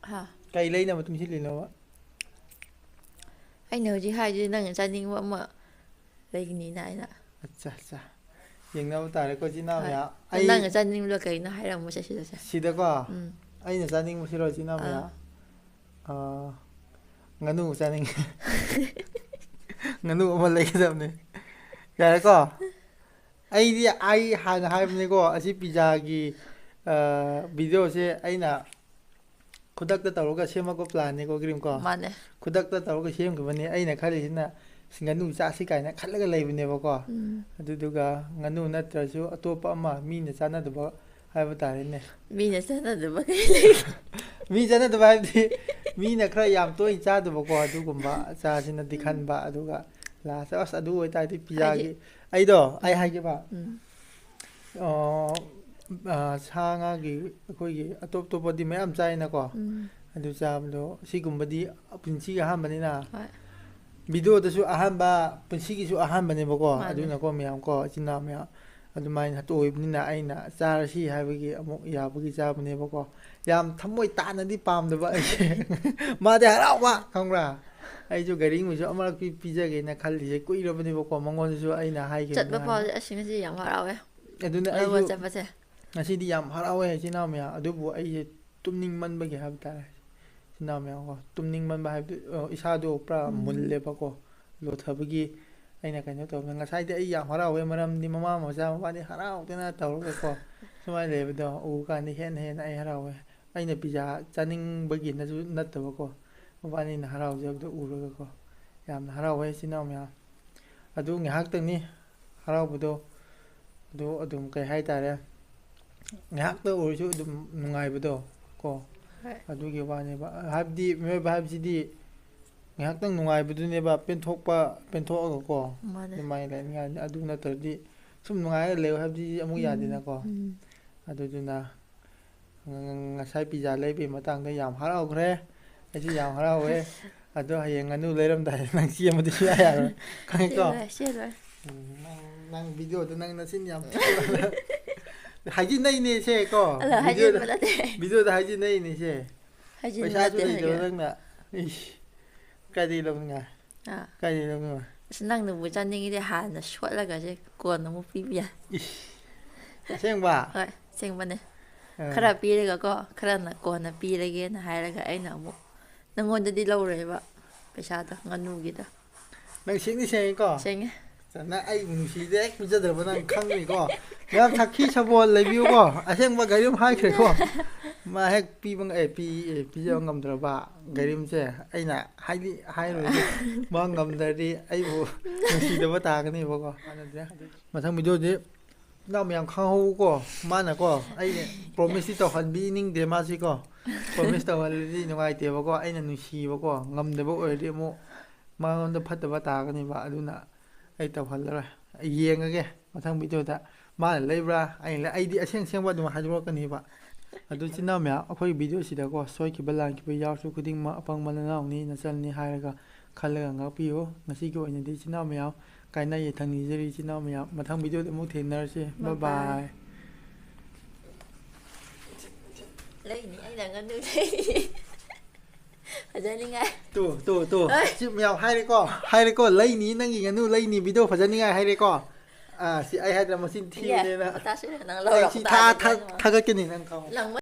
ꯍꯥ? ꯀꯩ ꯂꯩꯅꯕ ꯇꯨꯡꯁꯤꯜꯂꯤꯅꯣꯕ? ꯑꯩꯅ ꯍꯧꯖꯤꯛ ꯍꯥꯏꯗꯨꯗꯤ ꯅꯪꯅ ꯆꯥꯅꯤꯡꯕ ꯑꯃ ꯂꯩꯒꯅꯤꯅ ꯑꯩꯅ꯫ ꯑꯠꯆꯥ, ꯑꯠꯆꯥ꯫ ꯌꯦꯡꯅꯕ ꯇꯥꯔꯦꯀꯣ, ꯏꯆꯤꯟ ꯏꯅꯥꯎ ꯍꯣꯏ꯫ ꯃꯌꯥꯝ꯫ ꯑꯗꯣ ꯑꯩ ꯅꯪꯅ ꯆꯥꯅꯤꯡꯕꯗꯣ ꯀꯩꯅꯣ ꯍꯥꯏꯔꯝꯃꯣꯁꯦ ꯁꯤꯗꯁꯦ꯫ ꯁꯤꯗꯀꯣ? ꯎꯝ꯫ ꯑꯩꯅ ꯆꯥꯅꯤꯡꯕꯁꯤꯔꯣ, ꯏꯆꯤꯟ ꯏꯅꯥꯎ ꯑꯥ꯫ ꯃꯌꯥꯝ? ꯑꯥ, ꯉꯥꯅꯨ ꯆꯥꯅꯤꯡꯉꯦ꯫ ꯉꯥꯅꯨ ꯑꯃ ꯂꯩꯒꯗꯕꯅꯦ꯫ ꯌꯥꯔꯦꯀꯣ? ꯑꯩꯗꯤ, ꯑꯩ ꯍꯥꯟꯅ ꯍꯥꯏꯕꯅꯤꯀꯣ, ꯑꯁꯤ pizzaꯒꯤ, ꯑꯥ, videoꯁꯦ ꯑꯩꯅ ꯈꯨꯗꯛꯇ ꯇꯧꯔꯒ ꯁꯦꯝꯃꯛꯄ planꯅꯤꯀꯣ, ꯀ꯭ꯔꯤꯝ ꯀꯣ? ꯃꯥꯅꯦ꯫ ꯈꯨꯗꯛꯇ ꯇꯧꯔꯒ ꯁꯦꯝꯈꯤꯕꯅꯤ꯫ ꯑꯩꯅ ꯈꯜꯂꯤꯁꯤꯅ ꯉꯥꯅꯨ ꯆꯥꯁꯤ ꯀꯥꯏꯅ ꯈꯜꯂꯒ ꯂꯩꯕꯅꯦꯕꯀꯣ꯫ ꯎꯝ꯫ ꯑꯗꯨꯗꯨꯒ ꯉꯥꯅꯨ ꯅꯠꯇ꯭ꯔꯁꯨ ꯑꯇꯣꯞꯄ ꯑꯃ ꯃꯤꯅ ꯆꯥꯅꯗꯕ ꯍꯥꯏꯕ ꯇꯥꯔꯦꯅꯦ꯫ ꯃꯤꯅ ꯆꯥꯅꯗꯕ ꯀꯩ ꯂꯩ? ꯃꯤ ꯆꯠꯅꯗꯕ ꯍꯥꯏꯕꯗꯤ ꯃꯤꯅ ꯈꯔ ꯌꯥꯝ ꯇꯣꯏꯅ ꯆꯥꯗꯕꯀꯣ, ꯑꯗꯨꯒꯨꯝꯕ ꯆꯥꯁꯤꯅꯗꯤ ꯈꯟꯕ꯫ ꯑꯗꯨꯒ ꯂꯥꯁꯇ ꯑꯁ ꯑꯗꯨ ꯑꯣꯏꯇꯥꯔꯗꯤ ꯄꯤꯖꯥꯒꯤ, ꯑꯩꯗꯣ ꯑꯩ ꯍꯥꯏꯒꯦꯕ꯫ ꯑ, ꯑ, ꯁꯥ ꯉꯥꯒꯤ ꯑꯩꯈꯣꯏꯒꯤ ꯑꯇꯣꯞ ꯑꯇꯣꯞꯄꯗꯤ ꯃꯌꯥꯝ ꯆꯥꯏꯅꯀꯣ꯫ ꯑꯗꯨ ꯆꯥꯕꯗꯣ ꯁꯤꯒꯨꯝꯕꯗꯤ ꯄꯨꯟꯁꯤꯒꯤ ꯑꯍꯥꯟꯕꯅꯤꯅ꯫ ꯚꯤꯗꯤꯑꯣꯗꯁꯨ ꯑꯍꯥꯟꯕ, ꯄꯨꯟꯁꯤꯒꯤꯁꯨ ꯑꯍꯥꯟꯕꯅꯦꯕꯀꯣ꯫ ꯃꯥꯅꯦ꯫ ꯑꯗꯨꯅꯀꯣ ꯃꯌꯥꯝ ꯀꯣ, ꯏꯆꯤꯟ ꯏꯅꯥꯎ ꯃꯌꯥꯝ ꯑꯗꯨꯃꯥꯏꯅ ꯍꯥꯇꯣꯛꯏꯕꯅꯤꯅ ꯑꯩꯅ ꯆꯥꯔꯁꯤ ꯍꯥꯏꯕꯒꯤ ꯑꯃꯨꯛ ꯌꯥꯕꯒꯤ ꯆꯥꯕꯅꯦꯕꯀꯣ꯫ ꯌꯥꯝ ꯊꯃꯣꯏ ꯇꯥꯅꯗꯤ ꯄꯥꯝꯗꯕ ꯑꯩꯁꯦ꯫ ꯃꯥꯗꯤ ꯍꯔꯥꯎꯕ, ꯈꯪꯕ꯭ꯔꯥ? ꯑꯩꯁꯨ ꯘꯔꯤꯃꯨꯁꯨ ꯑꯃꯨꯔꯛ ꯄꯤ-, ꯄꯤꯖꯒꯦꯅ ꯈꯜꯂꯤꯁꯦ ꯀꯨꯏꯔꯕꯅꯦꯕꯀꯣ, ꯃꯉꯣꯟꯗꯁꯨ ꯑꯩꯅ ꯍꯥꯏꯈꯤꯕꯅꯦ ꯆꯠꯄ ꯍꯥꯟꯅ꯫ ꯐꯥꯎꯁꯦ ꯑꯁ ꯉꯁꯤ ꯌꯥꯝ ꯍꯔꯥꯎꯋꯦ꯫ ꯑꯗꯨꯅ ꯂꯧꯕ ꯑꯩꯁꯨ ꯆꯠꯄꯁꯦ꯫ ꯉꯁꯤꯗꯤ ꯌꯥꯝ ꯍꯔꯥꯎꯋꯦ ꯏꯆꯤꯟ ꯏꯅꯥꯎ ꯃꯌꯥꯝ, ꯑꯗꯨꯕꯨ ꯑꯩꯁꯦ ꯇꯨꯝꯅꯤꯡꯃꯟꯕꯒꯤ ꯍꯥꯏꯕ ꯇꯥꯔꯦ꯫ ꯏꯆꯤꯟ ꯏꯅꯥꯎ ꯃꯌꯥꯝ ꯀꯣ, ꯇꯨꯝꯅꯤꯡꯃꯟꯕ ꯍꯥꯏꯕꯗꯤ, ꯑ, ꯏꯁꯥꯗꯣ ꯄꯨꯔꯥ ꯃꯨꯜꯂꯦꯕꯀꯣ, ꯂꯣꯊꯕꯒꯤ꯫ ꯑꯩꯅ ꯀꯩꯅꯣ ꯇꯧꯕꯗ ꯉꯁꯥꯏꯗꯤ ꯑꯩ ꯌꯥꯝ ꯍꯔꯥꯎꯋꯦ, ꯃꯔꯝꯗꯤ ꯃꯃꯥ ꯃꯆꯥ ꯃꯕꯥꯅꯤ ꯍꯔꯥꯎꯗꯅ ꯇꯧꯔꯒꯀꯣ ꯁꯨꯃꯥꯏꯅ ꯂꯩꯕꯗꯣ ꯎ ꯀꯥꯟꯗ ꯍꯦꯟꯅ ꯍꯦꯟꯅ ꯑꯩ ꯍꯔꯥꯎꯋꯦ꯫ ꯑꯩꯅ ꯄꯤꯖꯥ ꯆꯥꯅꯤꯡꯕꯒꯤꯅꯁꯨ ꯅꯠꯇꯕꯀꯣ, ꯃꯕꯥꯅꯤꯅ ꯍꯔꯥꯎꯖꯕꯗꯣ ꯎꯔꯒꯀꯣ ꯌꯥꯝꯅ ꯍꯔꯥꯎꯋꯦ ꯏꯆꯤꯟ ꯏꯅꯥꯎ ꯃꯌꯥꯝ꯫ ꯑꯗꯨ ꯉꯥꯏꯍꯥꯛꯇꯪꯅꯤ ꯍꯔꯥꯎꯕꯗꯣ, ꯑꯗꯨ ꯑꯗꯨꯝ ꯀꯩ ꯍꯥꯏꯇꯥꯔꯦ, ꯉꯥꯏꯍꯥꯛꯇ ꯑꯣꯏꯔꯁꯨ ꯑꯗꯨꯝ ꯅꯨꯡꯉꯥꯏꯕꯗꯣ ꯀꯣ, ꯍꯣꯏ꯫ ꯑꯗꯨꯒꯤ ꯋꯥꯅꯦꯕ꯫ ꯍꯥꯏꯕꯗꯤ ꯃꯤꯑꯣꯏꯕ ꯍꯥꯏꯕꯁꯤꯗꯤ ꯉꯥꯏꯍꯥꯛꯇꯪ ꯅꯨꯡꯉꯥꯏꯕꯗꯨꯅꯦꯕ, ꯄꯦꯟꯊꯣꯛꯄ, ꯄꯦꯟꯊꯣꯛꯑꯒꯀꯣ꯫ ꯃꯥꯅꯦ꯫ ꯑꯗꯨꯃꯥꯏꯅ ꯂꯩꯅꯤꯡꯉꯥꯏꯅꯤ꯫ ꯑꯗꯨ ꯅꯠꯇ꯭ꯔꯗꯤ ꯁꯨꯝ ꯅꯨꯡꯉꯥꯏꯔꯒ ꯂꯩꯌꯣ ꯍꯥꯏꯕꯗꯤ ꯑꯃꯨꯛ ꯎꯝ, ꯌꯥꯗꯦꯅꯀꯣ꯫ ꯎꯝ꯫ ꯑꯗꯨꯗꯨꯅ ꯉ-, ꯉ-, ꯉꯁꯥꯏ ꯄꯤꯖꯥ ꯂꯩꯕꯒꯤ ꯃꯇꯥꯡꯗ ꯌꯥꯝ ꯍꯔꯥꯎꯈ꯭ꯔꯦ꯫ ꯑꯩꯁꯨ ꯌꯥꯝ ꯍꯔꯥꯎꯋꯦ꯫ ꯑꯗꯣ ꯍꯌꯦꯡ ꯉꯥꯅꯨ ꯂꯩꯔꯝꯗꯥꯏꯗ ꯅꯪ ꯆꯦꯟꯕꯗꯤ ꯁꯨꯡꯌꯥ ꯌꯥꯔꯣꯏ꯫ ꯈꯪꯉꯤꯀꯣ? ꯆꯦꯜꯂꯣꯏ, ꯆꯦꯜꯂꯣꯏ꯫ ꯎꯝ, ꯅꯪ, ꯅꯪ ꯚꯤꯗꯤꯑꯣꯗꯣ ꯅꯪ ꯅꯆꯤꯟ ꯌꯥꯝ ꯊꯤꯕ꯫ ꯍꯥꯏꯖꯤꯟꯅꯩꯅꯦ ꯁꯦ ꯀꯣ? ꯑꯗꯣ ꯚꯤꯗꯤꯑꯣꯗ, ꯍꯥꯏꯖꯤꯟꯕ ꯅꯠꯇꯦ꯫ ꯚꯤꯗꯤꯑꯣꯗ ꯍꯥꯏꯖꯤꯟꯅꯩꯅꯦ ꯁꯦ꯫ ꯍꯥꯏꯖꯤꯟꯕ ꯄꯩꯁꯥꯁꯨ ꯅꯠꯇꯦ ꯂꯩꯇꯕ ꯍꯥꯏꯒꯦ꯫ ꯅꯪꯅ꯫ ꯏꯁ, ꯀꯥꯏꯗꯒꯤ ꯂꯧꯅꯤꯡꯉꯥꯏ? ꯑꯥ꯫ ꯀꯥꯏꯗꯒꯤ ꯂꯧꯅꯤꯡꯉꯥꯏ? ꯑꯁ, ꯅꯪꯅꯕꯨ ꯆꯥꯅꯤꯡꯉꯗꯤ ꯍꯥꯟꯅ ꯁꯣꯠꯂꯒꯁꯦ ꯀꯣꯟꯅ ꯑꯃꯨꯛ ꯄꯤꯕ ꯌꯥꯏ꯫ ꯏꯁ, ꯑꯁꯦꯡꯕ? ꯍꯣꯏ, ꯑꯁꯦꯡꯕꯅꯦ꯫ ꯑꯥ꯫ ꯈꯔ ꯄꯤꯔꯒꯀꯣ, ꯈꯔꯅ ꯀꯣꯟꯅ ꯄꯤꯔꯒꯦꯅ ꯍꯥꯏꯔꯒ ꯑꯩꯅ ꯑꯃꯨꯛ ꯅꯪꯉꯣꯟꯗꯗꯤ ꯂꯧꯔꯣꯏꯕ ꯄꯩꯁꯥꯗꯣ, ꯉꯥꯅꯨꯒꯤꯗꯣ꯫ ꯅꯪ ꯁꯦꯡꯗꯤ ꯁꯦꯡꯉꯤꯀꯣ? ꯁꯦꯡꯉꯦ꯫ ꯅꯪ ꯑꯩꯕꯨ ꯅꯨꯡꯁꯤꯗꯦ ꯍꯦꯛ ꯄꯤꯖꯗ꯭ꯔꯕ ꯅꯪ ꯈꯪꯉꯤꯀꯣ? ꯃꯌꯥꯝ ꯁꯥꯈꯤ ꯁꯕꯣꯜ ꯂꯩꯕꯤꯌꯨꯀꯣ꯫ ꯑꯁꯦꯡꯕ ꯒꯥꯔꯤ ꯑꯃ ꯍꯥꯏꯈ꯭ꯔꯦꯀꯣ꯫ ꯃꯥ ꯍꯦꯛ ꯄꯤꯕ ꯉ-, ꯑꯦ, ꯄꯤ-, ꯑꯦ, ꯄꯤꯖꯕ ꯉꯝꯗ꯭ꯔꯕ ꯒꯥꯔꯤ ꯑꯃꯁꯦ ꯑꯩꯅ ꯍꯥꯏꯗꯤ ꯍꯥꯏꯔꯣꯏꯒꯦ꯫ ꯃꯥ ꯉꯝꯗ꯭ꯔꯗꯤ ꯑꯩꯕꯨ ꯅꯨꯡꯁꯤꯗꯕ ꯇꯥꯒꯅꯦꯕꯀꯣ꯫ ꯃꯊꯪ ꯚꯤꯗꯤꯑꯣꯗꯤ ꯏꯆꯤꯟ ꯏꯅꯥꯎ ꯃꯌꯥꯝ ꯈꯪꯍꯧꯀꯣ꯫ ꯃꯥꯅꯀꯣ, ꯑꯩꯅ promiseꯇꯤ ꯇꯧꯍꯟꯕꯤꯅꯤꯡꯗꯦ ꯃꯥꯁꯤꯀꯣ꯫ Promise ꯇꯧꯍꯜꯂꯗꯤ ꯅꯨꯡꯉꯥꯏꯇꯦꯕꯀꯣ, ꯑꯩꯅ ꯅꯨꯡꯁꯤꯕꯀꯣ꯫ ꯉꯝꯗꯕ ꯑꯣꯏꯔꯗꯤ ꯑꯃꯨꯛ ꯃꯉꯣꯟꯗ ꯐꯠꯇꯕ ꯇꯥꯒꯅꯦꯕ꯫ ꯑꯗꯨꯅ ꯑꯩ ꯇꯧꯍꯜꯂꯔꯣꯏ꯫ ꯑꯩ ꯌꯦꯡꯉꯒꯦ ꯃꯊꯪ videoꯗ ꯃꯥꯅ ꯂꯩꯕ꯭ꯔꯥ, ꯑꯩꯅ ꯂꯩ-, ꯑꯩꯗꯤ ꯑꯁꯦꯡ ꯑꯁꯦꯡꯕ ꯑꯗꯨꯝ ꯍꯥꯏꯗꯣꯔꯛꯀꯅꯦꯕ꯫ ꯑꯗꯨ ꯏꯆꯤꯟ ꯏꯅꯥꯎ ꯃꯌꯥꯝ, ꯑꯩꯈꯣꯏꯒꯤ videoꯁꯤꯗꯀꯣ ꯁꯣꯏꯈꯤꯕ ꯂꯥꯟꯈꯤꯕ ꯌꯥꯎꯔꯁꯨ, ꯈꯨꯗꯤꯡꯃꯛ ꯑꯄꯪꯕ ꯅꯅꯥꯎꯅꯤ, ꯅꯆꯜꯅꯤ ꯍꯥꯏꯔꯒ ꯈꯜꯂꯒ ꯉꯥꯛꯄꯤꯌꯨ꯫ ꯉꯁꯤꯒꯤ ꯑꯣꯏꯅꯗꯤ ꯏꯆꯤꯟ ꯏꯅꯥꯎ ꯃꯌꯥꯝ, ꯀꯥꯏꯅ ꯌꯩꯊꯪ ꯅꯤꯖꯔꯤ ꯏꯆꯤꯟ ꯏꯅꯥꯎ ꯃꯌꯥꯝ꯫ ꯃꯊꯪ videoꯗ ꯑꯃꯨꯛ ꯊꯦꯡꯅꯔꯁꯤ꯫ Bye bye bye꯫ Bye꯫ ꯂꯩꯅꯤ, ꯑꯩꯅ ꯉꯥꯅꯨ ꯂꯩꯅꯤ꯫ ꯐꯖꯅꯤꯡꯉꯥꯏ꯫ ꯇꯨ, ꯇꯨ, ꯇꯨ꯫ ꯍꯣꯏ꯫ ꯁꯤ ꯃꯌꯥꯝ ꯍꯥꯏꯔꯦꯀꯣ, ꯍꯥꯏꯔꯦꯀꯣ, ꯂꯩꯅꯤ, ꯅꯪꯒꯤ ꯉꯥꯅꯨ ꯂꯩꯅꯤ, video ꯐꯖꯅꯤꯡꯉꯥꯏ ꯍꯥꯏꯔꯦꯀꯣ꯫ ꯑꯥ, ꯁꯤ ꯑꯩ ꯍꯥꯏꯗ꯭ꯔꯥ ꯃꯆꯤꯟ ꯊꯤꯕꯅꯦꯅ꯫ ꯏꯌꯥ, ꯇꯥꯁꯤꯔ ꯅꯪ ꯑꯩ ꯂꯧꯔꯛꯄ ꯁꯤ ꯊꯥ-, ꯇꯥꯔꯗꯤ ꯊꯥ-, ꯀꯩꯅꯣ꯫ ꯊꯥꯒꯠꯀꯅꯤ ꯅꯪ ꯈꯪꯉꯣ꯫ ꯂꯪꯕ